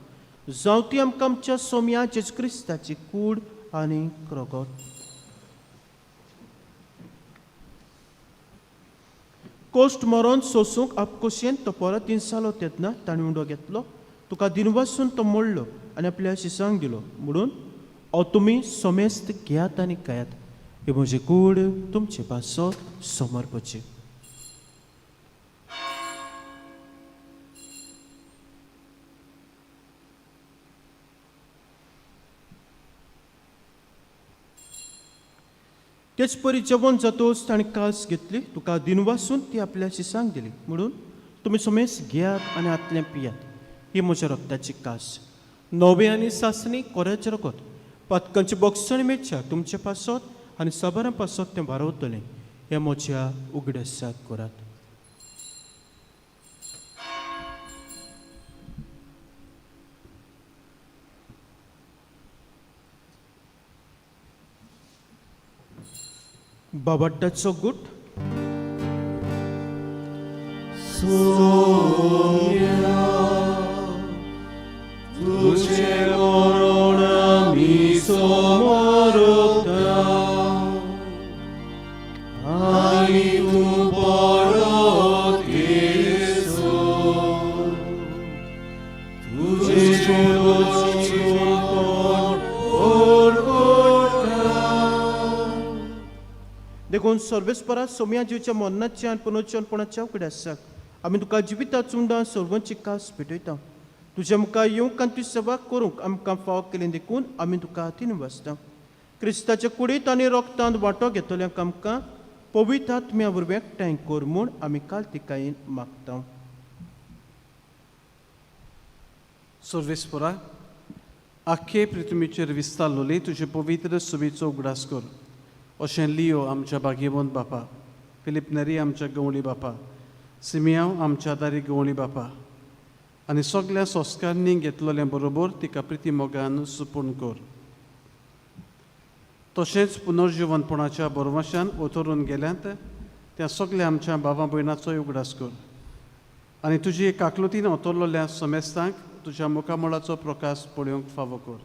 जावं ती आमकां आमच्या सोम्या जेजू क्रिस्ताची कूड आनी रगत. कोश्ट मरोन सोसूंक आपकोशेन तो परत जालो तेन्ना ताणें उंडो घेतलो तुका दिनवासून तो मोडलो आनी आपल्या शिसांक दिलो म्हणून ओ तुमी सोमेस्त घेयात आनी खायात. ही म्हजी कूड तुमचे पासत समर्पची. तेच परी जेवण जातोच ताणें कास घेतली तुका दिनवासून ती आपल्या शिसांक दिली म्हणून तुमी सोमेस घेयात आनी आतलें पियात. ही म्हज्या रक्ताची कास नवे आनी सासणी कोऱ्याचें रगत पातकांची बोगसण मेळच्या तुमचे पासत आनी साबारां पासत तें वारवतलें. हें म्हज्या उगडासाक करात. बाबाट्टाचो गुट सोम्या तुझे मरण आमी समोरता आनी तूं परत येसो तुझे पुनर्जीवनपण ओळखता. देखून सर्वेस्परा सोम्या जिवच्या मरणाच्या आनी पुनर्जनपणाच्या उगडासाक आमी तुका जिविता चुंडां सर्वांची कास भेटयता. तुज्या मुखार येवंक आनी तुजी सेवा करूंक आमकां फावो केली देखून आमी तुका हातीन वाचता. क्रिस्ताच्या कुडींत आनी रोगतांत वांटो घेतल्यांक आमकां पवित्र आत्म्या वरवीं एकठांय कर म्हूण आमी कालतिकायेन मागता. सर्वेस्परा आख्खे पृथ्वीचेर विस्तारलोली तुजे पवित्र सुबीचो उगडास कर. अशें लियो आमच्या भाग्यवंत बापा, फिलीप नेरी आमच्या गवळी बापा, सिमियांव आमच्या दारी गवळी बापा आनी सगल्या संस्कारांनी घेतलेल्या बरोबर तिका प्रिती मोगान सुपूर्ण कर. तशेंच पुनर्जिवनपणाच्या बरवाशान ओतरून गेल्यांत त्या सगल्या आमच्या भावा भयणाचोय उगडास कर आनी तुजी काकलुतीन ओतरलेल्या समेस्तांक तुज्या मुखामळाचो प्रकाश पळोवंक फावो कर.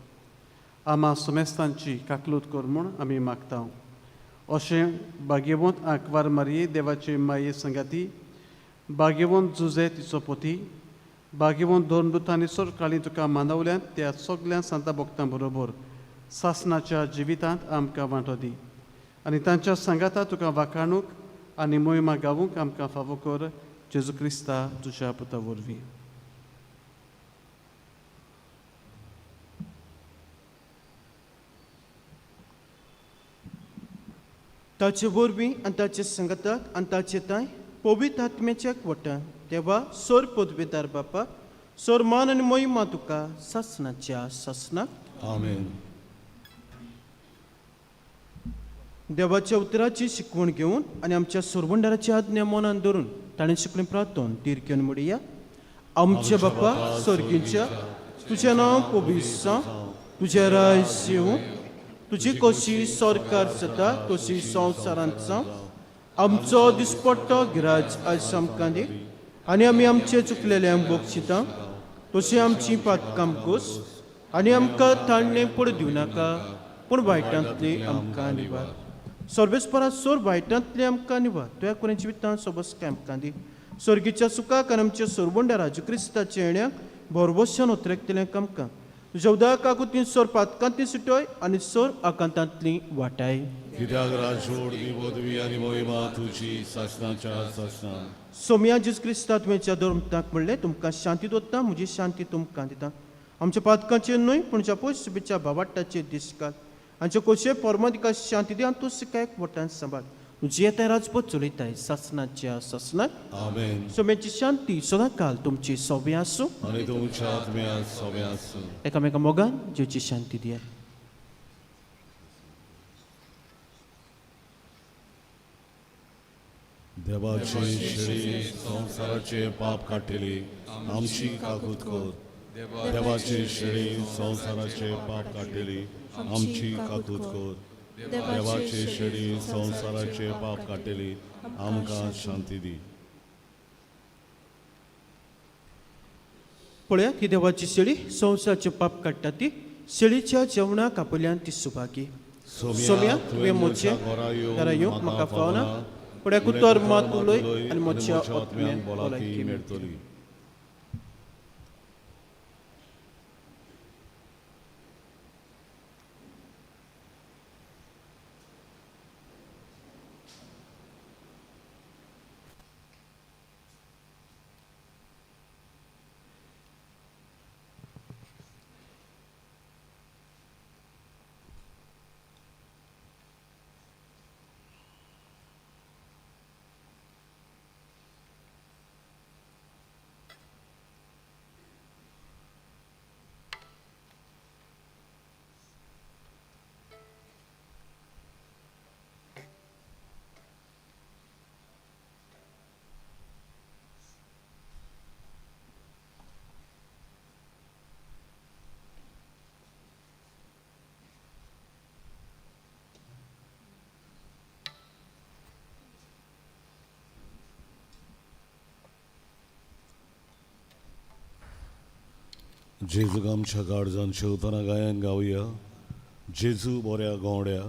आमा समेस्तांची काकलूत कर म्हूण आमी मागता. अशें भाग्यवंत आंकवार मारये देवाचे माये संगाती, भाग्यवंत जुजे तिचो पोती, भाग्यवंत धर्मदूत आनी सरकाळी तुका मानवल्यांत त्या सगल्या सांता भक्तां बरोबर सासनाच्या जिवितांत आमकां वांटो दी आनी तांच्या सांगाता तुका वाखाणूक आनी मोहिमा गावूंक आमकां फावो कर, जेजू क्रिस्ता तुज्या पुता वरवीं. ताचे वरवीं आनी ताचे संगताक आनी ताचे तांय पवित्र आत्म्याच्या वटान देवा सोर पदवेदार बापा सोर मान आनी मोहिमा तुका सासनाच्या सासनाक. आमेन. देवाच्या उतराची शिकवण घेवन आनी आमच्या सोरवंडाराची आज्ञा मनान धरून ताणें शिकलें प्रार्थन धीर घेवन म्हणया. आमच्या बापा सर्गींच्या, तुजें नांव पवित्र जावं, तुजें राज येवं, तुजी कशी सरकार जाता तशी संवसारांत जावं. आमचो दिसपट्टो गिराज आयज आमकां दी आनी आमी आमचे चुकलेल्यांक बक्षिता तशी आमची पातकाम कोस आनी आमकां ताणणें पड दिवं नाका पूण वायटांतली आमकां निवार. सर्वेस्परा सोर वायटांतली आमकां निवार, तुज्या कोणी जिवितांत सोबसकाय आमकां दी. सर्गीच्या सुखाक आनी आमच्या सोरबंड्या राजू क्रिस्ताच्या येण्याक भरवशान उतरेकतल्यांक आमकां तुज्या उदकाकू ती सोर पातकांतली सुटोय आनी सोर आकांतांतली वाटाय. कित्याक राजवट दी पदवी आनी मोहिमा तुजी सासनाच्या सासना. सोमया जेजू क्रिस्ता तुवें धर्मताक म्हणलें, तुमकां शांती दवरता, म्हजी शांती तुमकां दिता. आमच्या पातकांचेर न्हय पूण ज्या पयस भावाट्टाचेर दिसकाल आमचे कोशे परमादिका शांती दी आनी तूं सिकायक वटान सांबाळ. तुजी येताय राजपत चलयताय सासनाच्या सासनाक. आमेन. सोम्याची शांती सदां काल तुमची सोबें आसूं आनी तुमच्या आत्म्या सोबें आसूं. एकामेका मोगान जेवची शांती दियात. देवाचे शेळी संवसाराचे पाप काडटली आमची काकूत कर. देवाचे शेळी संवसाराचे पाप काडटली आमची काकूत कर. देवाचे शेळी संवसाराचे पाप काडटली आमकां शांती दी. पळयात ही देवाची शेळी संवसाराचे पाप काडटा ती शेळीच्या जेवणाक आपल्यान ती सुभागी. सोम्या तुवें म्हजे घरा येवंक म्हाका फावना पूण एक उतर मात उलय आनी म्हज्या आत्म्यान भलायकी मेळटली. जेजूक आमच्या काळजान शेवतना गायन गावया. जेजू बोऱ्या गोंड्या,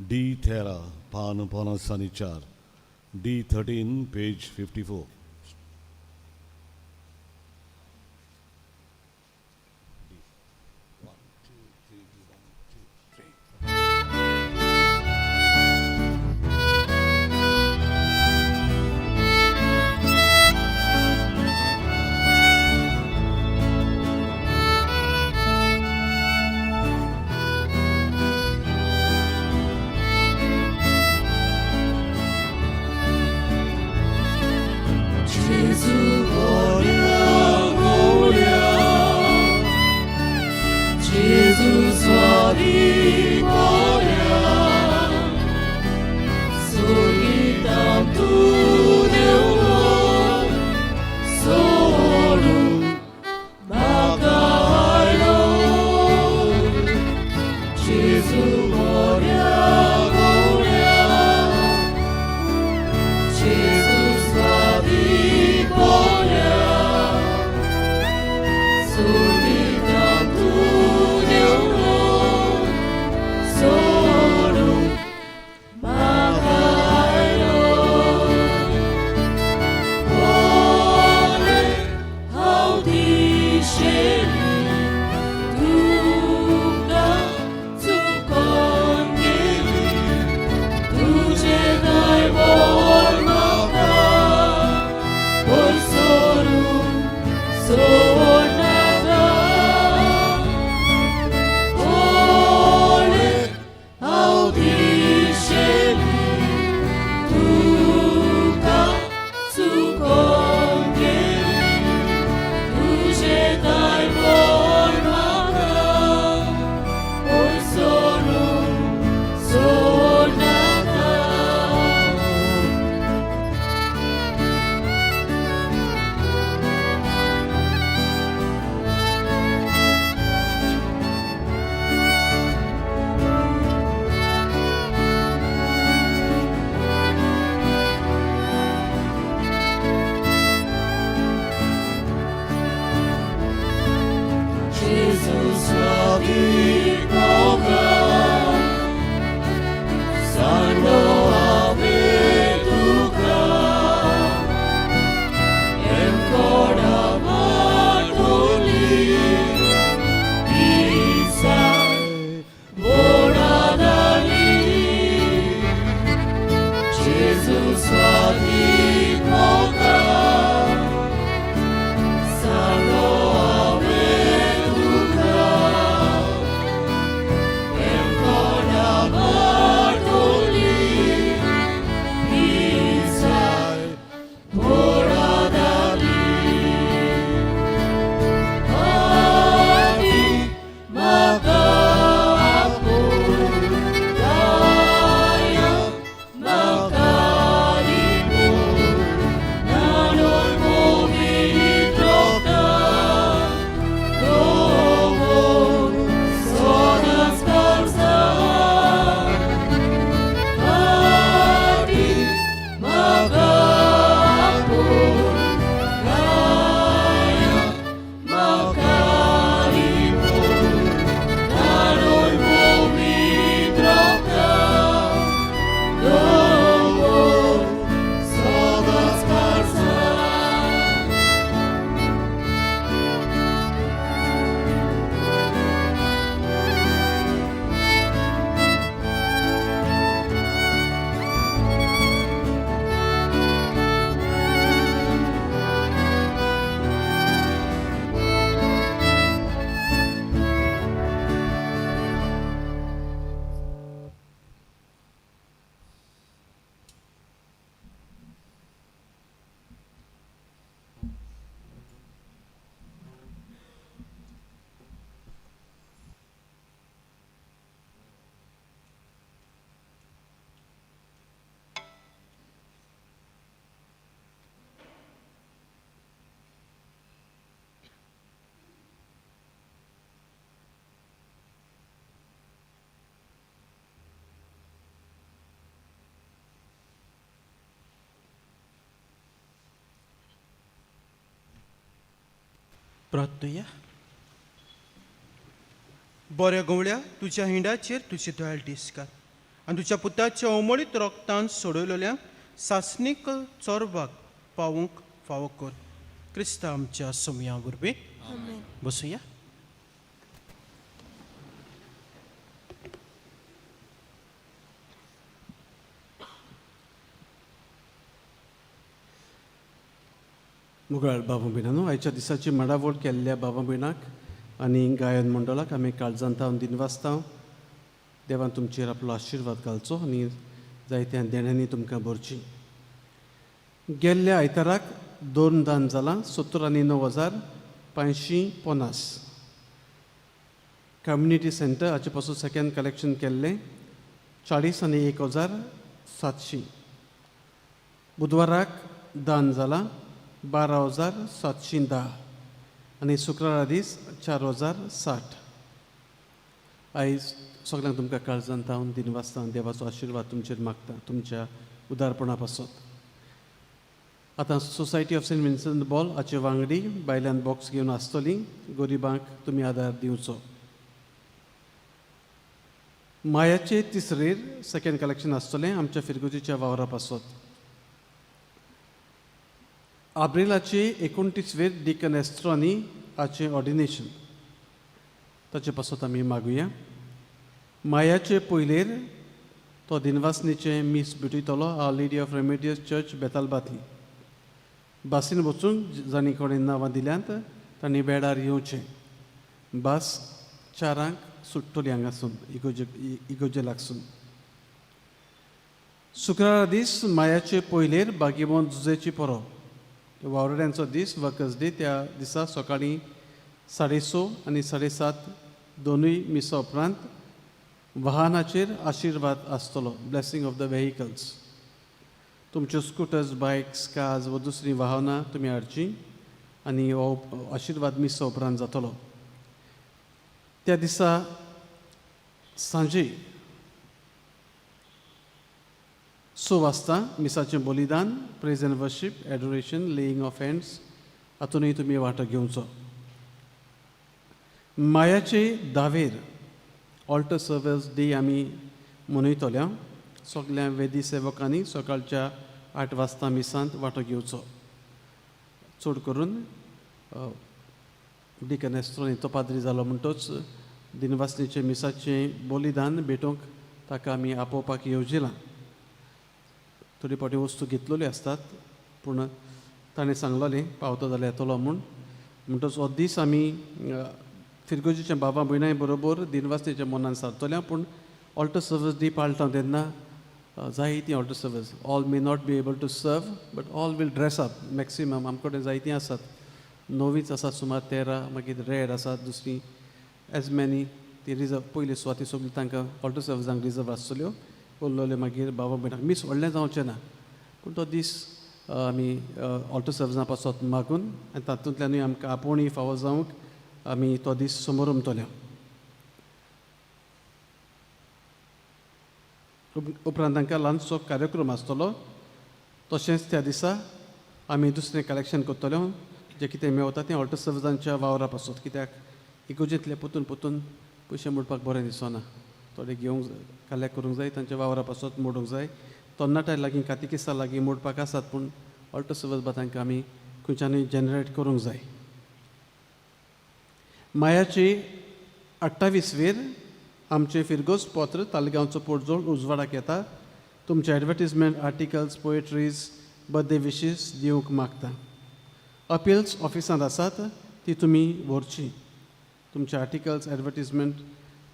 डी 13 पान 54, डी 13 पेज 54. Jesus, la victoria. प्रार्थनुया. बऱ्या गवळ्या तुज्या हिंडाचेर तुजे दयाळ दीस घाल आनी तुज्या पुताच्या उमळीत रोगतान सोडयलेल्यांक सासणीक चोरबाक पावूंक फावो कर, क्रिस्ता आमच्या सोमया वरवीं. बसुया. मुगाळ बाबा भयणांनो, आयच्या दिसाची माडावळ केल्ल्या बाबा भयणाक आनी गायन मंडळाक आमी काळजांत हांव दिनवासता. देवान तुमचेर आपलो आशिर्वाद घालचो आनी जायत्या देण्यांनी तुमकां भरची. गेल्ल्या आयताराक दोन दान जालां 79,550. कम्युनिटी सेंटर हाचे पासून सेकंड कलेक्शन केल्लें 41,700. बुधवाराक दान जालां 12,710 आनी शुक्रारा दीस 4,060. आयज सगल्यांक तुमकां काळजांत हांव दिनवासता, देवाचो आशिर्वाद तुमचेर मागता तुमच्या उदारपणा पासत. आतां Society of Saint Vincent Paul हाचे वांगडी भायल्यान बॉक्स घेवन आसतली, गरिबांक तुमी आदार दिवचो. मायाचे तिसरेर सेकंड कलेक्शन आसतलें आमच्या फिरगुजीच्या वावरा पासत. आब्रिलाचे 29वेर डिकन एस्ट्रॉनी हाचें ऑर्डिनेशन, ताचे पासत आमी मागुया. मायाचे पयलेर तो दिनवासनीचें मीस भेटयतलो Our Lady of Remedios Church, Betalbatim. बासीन वचूंक जांणी कोणें नांवां दिल्यांत तांणी वेळार येवचें. बास 4 सुट्टली हांगासून इगोजे इगोजे लागसून. शुक्रारा दीस मायाचे पयलेर बागीमोन जुजेची परब, वावराड्यांचो दीस, वर्कर्स डे. त्या दिसा सकाळीं 6:30 आनी 7:30 दोनूय मिसा उपरांत वाहनाचेर आशिर्वाद आसतलो, ब्लेसींग ऑफ the vehicles. तुमच्यो स्कुटर्स, बायक्स, कार्स वा दुसरीं वाहनां तुमी हाडचीं आनी हो आशिर्वाद मिसा उपरांत जातलो. त्या दिसा सांजे 6 वाजता मिसाचें बलिदान, praise and worship, adoration, laying of hands हातूनय तुमी वांटो घेवचो. मायाचे दावेर ऑल्टर सर्वीस डे आमी मनयतल्या. सगल्या वेदी सेवकांनी सकाळच्या 8 वाजता मिसांत वांटो घेवचो. चड करून डिकन एस्ट्रोनी तो पाद्री जालो म्हणटच दिनवासनीचें मिसाचें बलिदान भेटोवंक ताका आमी आपोवपाक येवजिलां. थोडी फावटी वस्तू घेतलेल्यो आसतात पूण ताणें सांगलोलें पावतो जाल्यार येतलो म्हूण. म्हणटच हो दीस आमी फिरगोजीच्या बाबा भयणां बरोबर दिनवासनीच्या मनान सारतल्या. पूण ऑल्टर सर्वीस डी पाळटा तेन्ना जायतीं altar service, all may not be able to serve but all will dress up maximum. आमचे कडेन जायतीं आसात, नवीच आसात सुमार 13, मागीर रेड आसात, दुसरी एज मॅनी ती रिजर्व पयली सुवाती सगळी तांकां ऑल्टर सर्विसांक रिजर्व आसतल्यो. उरलेल्यो मागीर बाबा भयणांक मीस व्हडलें जावचें ना पूण तो दीस आमी ऑल्टर सर्विसां पासत मागून आनी तातूंतल्यानूय आमकां आपोवणी फावो जावंक आमी तो दीस समोर. उपरांत तांकां ल्हानसो कार्यक्रम आसतलो. तशेंच त्या दिसा आमी दुसरें कलेक्शन करतले, जें कितें मेवता तें ऑल्टर सर्विसांच्या वावरा पासत, कित्याक इगोजेंतले पोतून पोतून पयशे मोडपाक बरें दिसना. थोडे घेवंक कलेक्ट करूंक जाय, तांच्या वावरा पासत मोडूंक जाय. तरणाट्या लागीं कातिकिसा लागीं मोडपाक आसात पूण ऑल्टर सर्वीस बा तांकां आमी खंयच्यानूय जनरेट करूंक जाय. मायाची 28वेर आमचें फिरगोज पत्र तालगांवचो पोटजोळ उजवाडाक येता. तुमचे advertisement, articles, poetries, birthday wishes दिवंक मागता. अपिल्स ऑफिसांत आसात ती तुमी व्हरची. तुमचे आर्टिकल्स, एडवर्टीजमेंट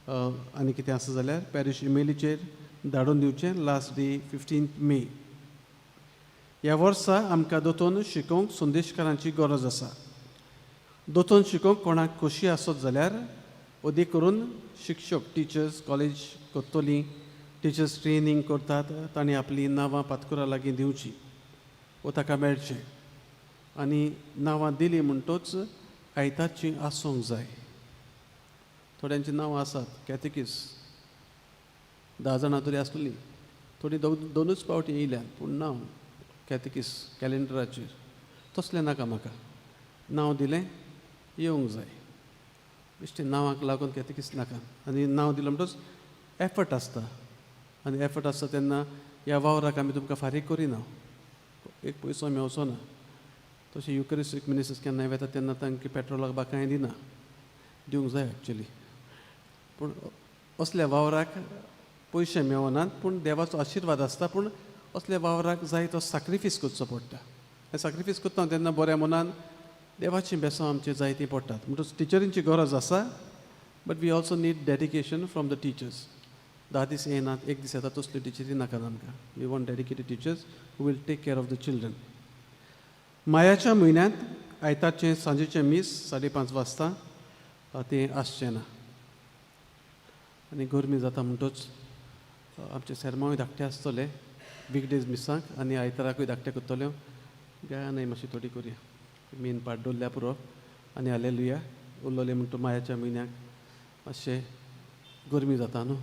आनी कितें आसा जाल्यार पॅरिश इमेलीचेर धाडून दिवचें. लास्ट डे 15 मे. ह्या वर्सा आमकां दोतोन शिकोवंक संदेशकारांची गरज आसा. दोतोन शिकोवंक कोणाक खोशी आसत जाल्यार अदीक करून शिक्षक, टिचर्स कॉलेज करतलीं, टिचर्स ट्रेनींग करतात तांणी आपलीं नांवां पातकुरा लागीं दिवचीं वो ताका मेळचें. आनी नांवां दिलीं म्हणटच आयताची आसूंक जाय. थोड्यांचीं नांवां आसात कॅथेकीस 10 जाणां तरी आसतलीं, थोडीं दोनूच फावटी येयल्यात पूण नांव कॅथेकीस कॅलेंडराचेर तसलें नाका. म्हाका नांव दिलें येवंक जाय. बेश्टें नांवाक लागून कितें नाका. आनी नांव दिलें म्हणटच एफर्ट आसता आनी एफर्ट आसता तेन्ना ह्या वावराक आमी तुमकां फारीक करिना, एक पयसो मेवचो ना. तशें युकरिस्टीक मिनिस्टर्स केन्नाय वता तेन्ना तांकां पेट्रोलाक बा कांय दिना, दिवंक जाय एक्चुली. पूण असल्या वावराक पयशे मेळनात, पूण देवाचो आशिर्वाद आसता. पूण असल्या वावराक जाय तो साक्रिफीस करचो पडटा. हें साक्रिफीस करता तेन्ना बऱ्या मनान देवाचीं बेसांव आमचें जायतीं पडटात. म्हणटच टिचरींची गरज आसा, but we also need dedication from the teachers. 10 दीस येनात, एक दीस येता, तसल्यो टिचरी नाकात आमकां. We want dedicated teachers who will take care of the children. मायाच्या म्हयन्यांत आयतारचें सांजेचें मीस 5:30 वाजता तें आसचें ना. आनी गरमी जाता म्हणटच आमचे सेरमांवूय धाकटे आसतले वीकडेज मिसांक आनी आयताराकूय धाकटे करतल्यो. गायनाय मातशी थोडी करुया, मेन पार्ट दवरल्या पुरो आनी हालेलुया उरलोलें म्हणटा. मायाच्या म्हयन्याक मातशें गरमी जाता न्हू,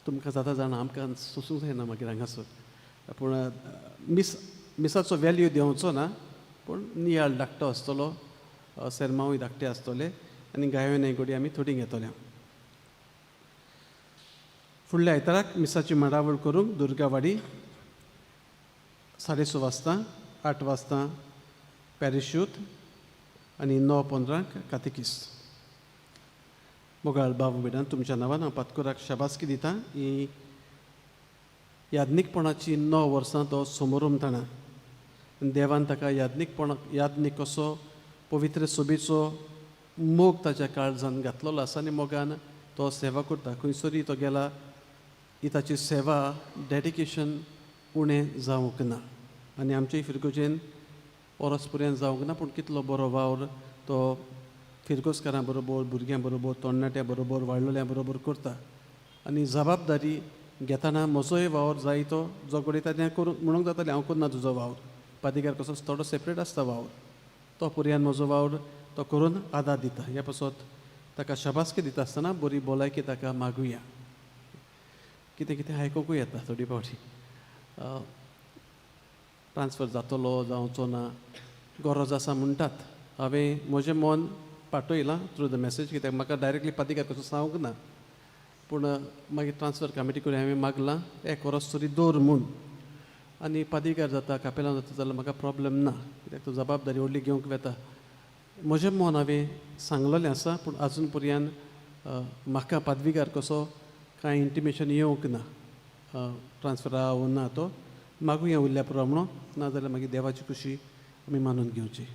तुमकां जाता जाणा, आमकां सोसूंक जायना मागीर हांगासर. पूण मिसाचो वेल्यू देंवचो ना, पूण नियाळ धाकटो आसतलो, सेरमांवूय धाकटे आसतले आनी गायोनाय गोडी आमी थोडी घेतले. फुडल्या आयताराक मिसाची मांडावळ करूंक दुर्गावाडी 6:30 वाजता, 8 वाजता पॅरिशूत आनी 9:15 कातेकीस. मोगाळ बाबू बेडान तुमच्या नांवान हांव पातकुराक शाबासकी दिता. ही याज्ञीकपणाची 9 वर्सां तो समोरमताना देवान ताका याज्ञीक कसो पवित्र सोबेचो मोग ताच्या काळजान घातलेलो आसा आनी मोगान तो सेवा करता. खंयसरूय तो गेला ही ताची सेवा डेडिकेशन उणें जावंक ना. आनी आमचे फिरगोजेन परस पर्यंत जावंक ना, पूण कितलो बरो वावर तो फिरगोजकारां बरोबर, भुरग्यां बरोबर, तरणाट्यां बरोबर, वाडलेल्या बरोबर करता. आनी जबाबदारी घेतना म्हजोय वावर जाय तो जो घडयता तें करूं म्हणूंक जातालें हांव करना तुजो वावर. पादिगार कसो थोडो सेपरेट आसता वावर, तो पर्यान म्हजो वावर तो करून आदार दिता. ह्या पासत ताका शाबासकी दिता आसतना बरी भलायकी ताका मागुया. कितें कितें आयकुंकूय येता थोडी फावटी, ट्रान्सफर जातलो जावचो ना, गरज आसा म्हणटात. हांवें म्हजें मन पाठयलां थ्रू the message, कित्याक म्हाका डायरेक्टली पादिगार कसो सांगूंक ना, पूण मागीर ट्रान्सफर कमिटी कडेन हांवें मागलां एक वरस तरी दवर म्हूण. आनी पादिगार जाता कापेलां जाता जाल्यार म्हाका प्रॉब्लम ना, कित्याक तो जबाबदारी व्हडली घेवंक वता. म्हजें मन हांवें सांगलेलें आसा, पूण आजून पर्यंत म्हाका पादविगार कसो कांय इंटिमेशन येवंक ना, ट्रान्सफर आहा ना तो मागुया उरल्या पुरो म्हणून, नाजाल्यार मागीर देवाची खुशी आमी मानून घेवची.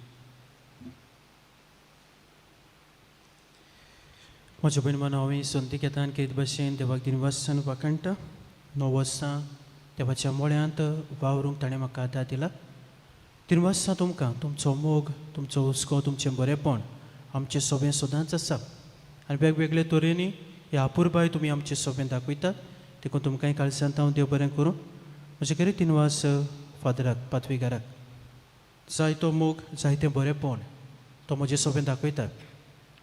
म्हज्या भयण हांवें संदी घेता आनी केद भशेन देवाक दिनवासन वाखाणटा. 9 वर्सां देवाच्या मोळ्यांत वावरूंक ताणें म्हाका आदार दिला. दिनवासा तुमकां, तुमचो मोग, तुमचो हुस्को, तुमचें बरेंपण आमचें सोबें सदांच आसा आनी वेगवेगळे तरेनी ह्या अपुरबाय तुमी आमचें सोबें दाखयतात. देखून तुमकांय काळजांत हांव देव बरें करूं. म्हजे कडेन दिनवास फादराक, पातवीगाराक, जायतो मोग, जायतें बरेंपण तो म्हजें सोबें दाखयता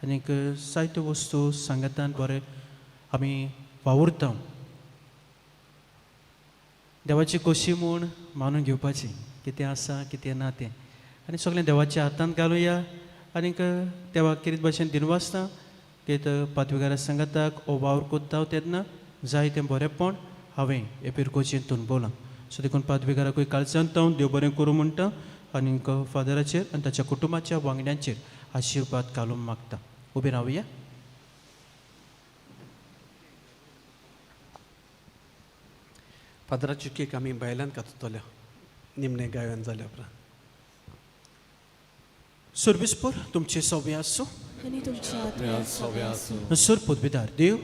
आनीक जायत्यो वस्तू सांगातान बरें आमी वावुरता. देवाची खोशी म्हूण मानून घेवपाची, कितें आसा कितें ना तें, आनी सगळें देवाच्या हातांत घालुया. आनीक देवाक कितें भशेन दिनवासता कितें पातवीगारा सांगाताक हो वावर कोत्ता तेन्ना जायतें बरेंपण हांवें हे पिरकोचेन अणभवलां. सो देखून पातवीगाराकूय काळजांत हांव देव बरें करूं म्हणटा आनीक फादराचेर आनी ताच्या कुटुंबाच्या वांगड्यांचेर आशिर्वाद घालूंक मागता. उबे रावया. फादराची केक आमी भायल्यान काततल्या निमणे गायन जाल्या उपरांत. सर्विसपूर तुमचे सवे आसूं आनी तुमच्या आत्म्यात सगळें आसूं. सर पदवीदार देव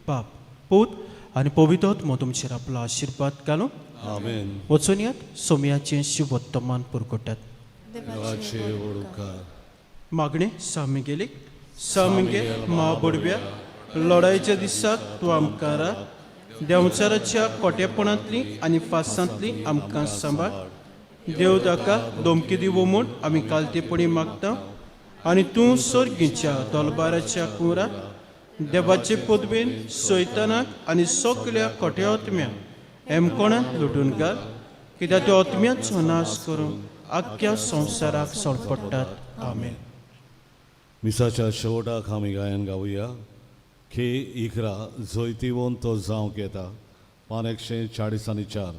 बाप पूत आनी पवित्र आत्मो तुमचेर आपलो आशिर्वाद घालूं. आमेन. वचून यात सोम्याचें शिवोत्तमान पुरकोटात. देवाचे व्हड उपकार. मागणें सामिगेलीक सामिगेल मा बडव्या लढायच्या दिसाक तूं आमकां राख. देंवचाराच्या कोटेपणांतली आनी फासांतली आमकां सांबाळ. देव ताका धमकी दिवो म्हूण आमी कालतेपणी मागता आनी तूं सर्गीच्या दलबाराच्या कुराक देवाचे पदवेन सैतानाक आनी सगल्या कोट्या आत्म्यांक हेमकोणांत लुटून घाल, कित्याक त्या आत्म्याचो नाश करून आख्ख्या संवसाराक सळपडटात. आमेन. मिसाच्या शेवटाक आमी गायन गावया. खे 11 जैतिवंत तो जावंक येता, पान 144,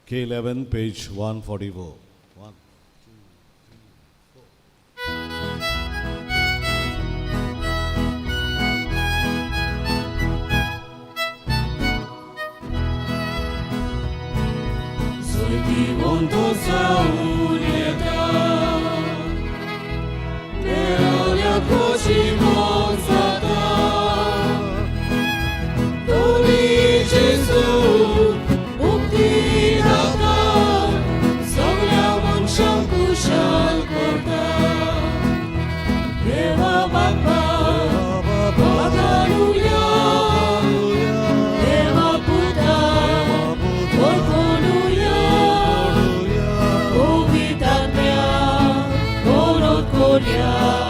K 11 page 144. 1. जैतिवंत जावन येता, देवाल्या खोशी मोग जाता. तोरी जेजू मुक्ती दाता, सगळ्या मनशांक खुशाल करता. देवा बापा वखाणुया, देवा पुता वळखुया, पवित्र आत्म्या गौरव करुया.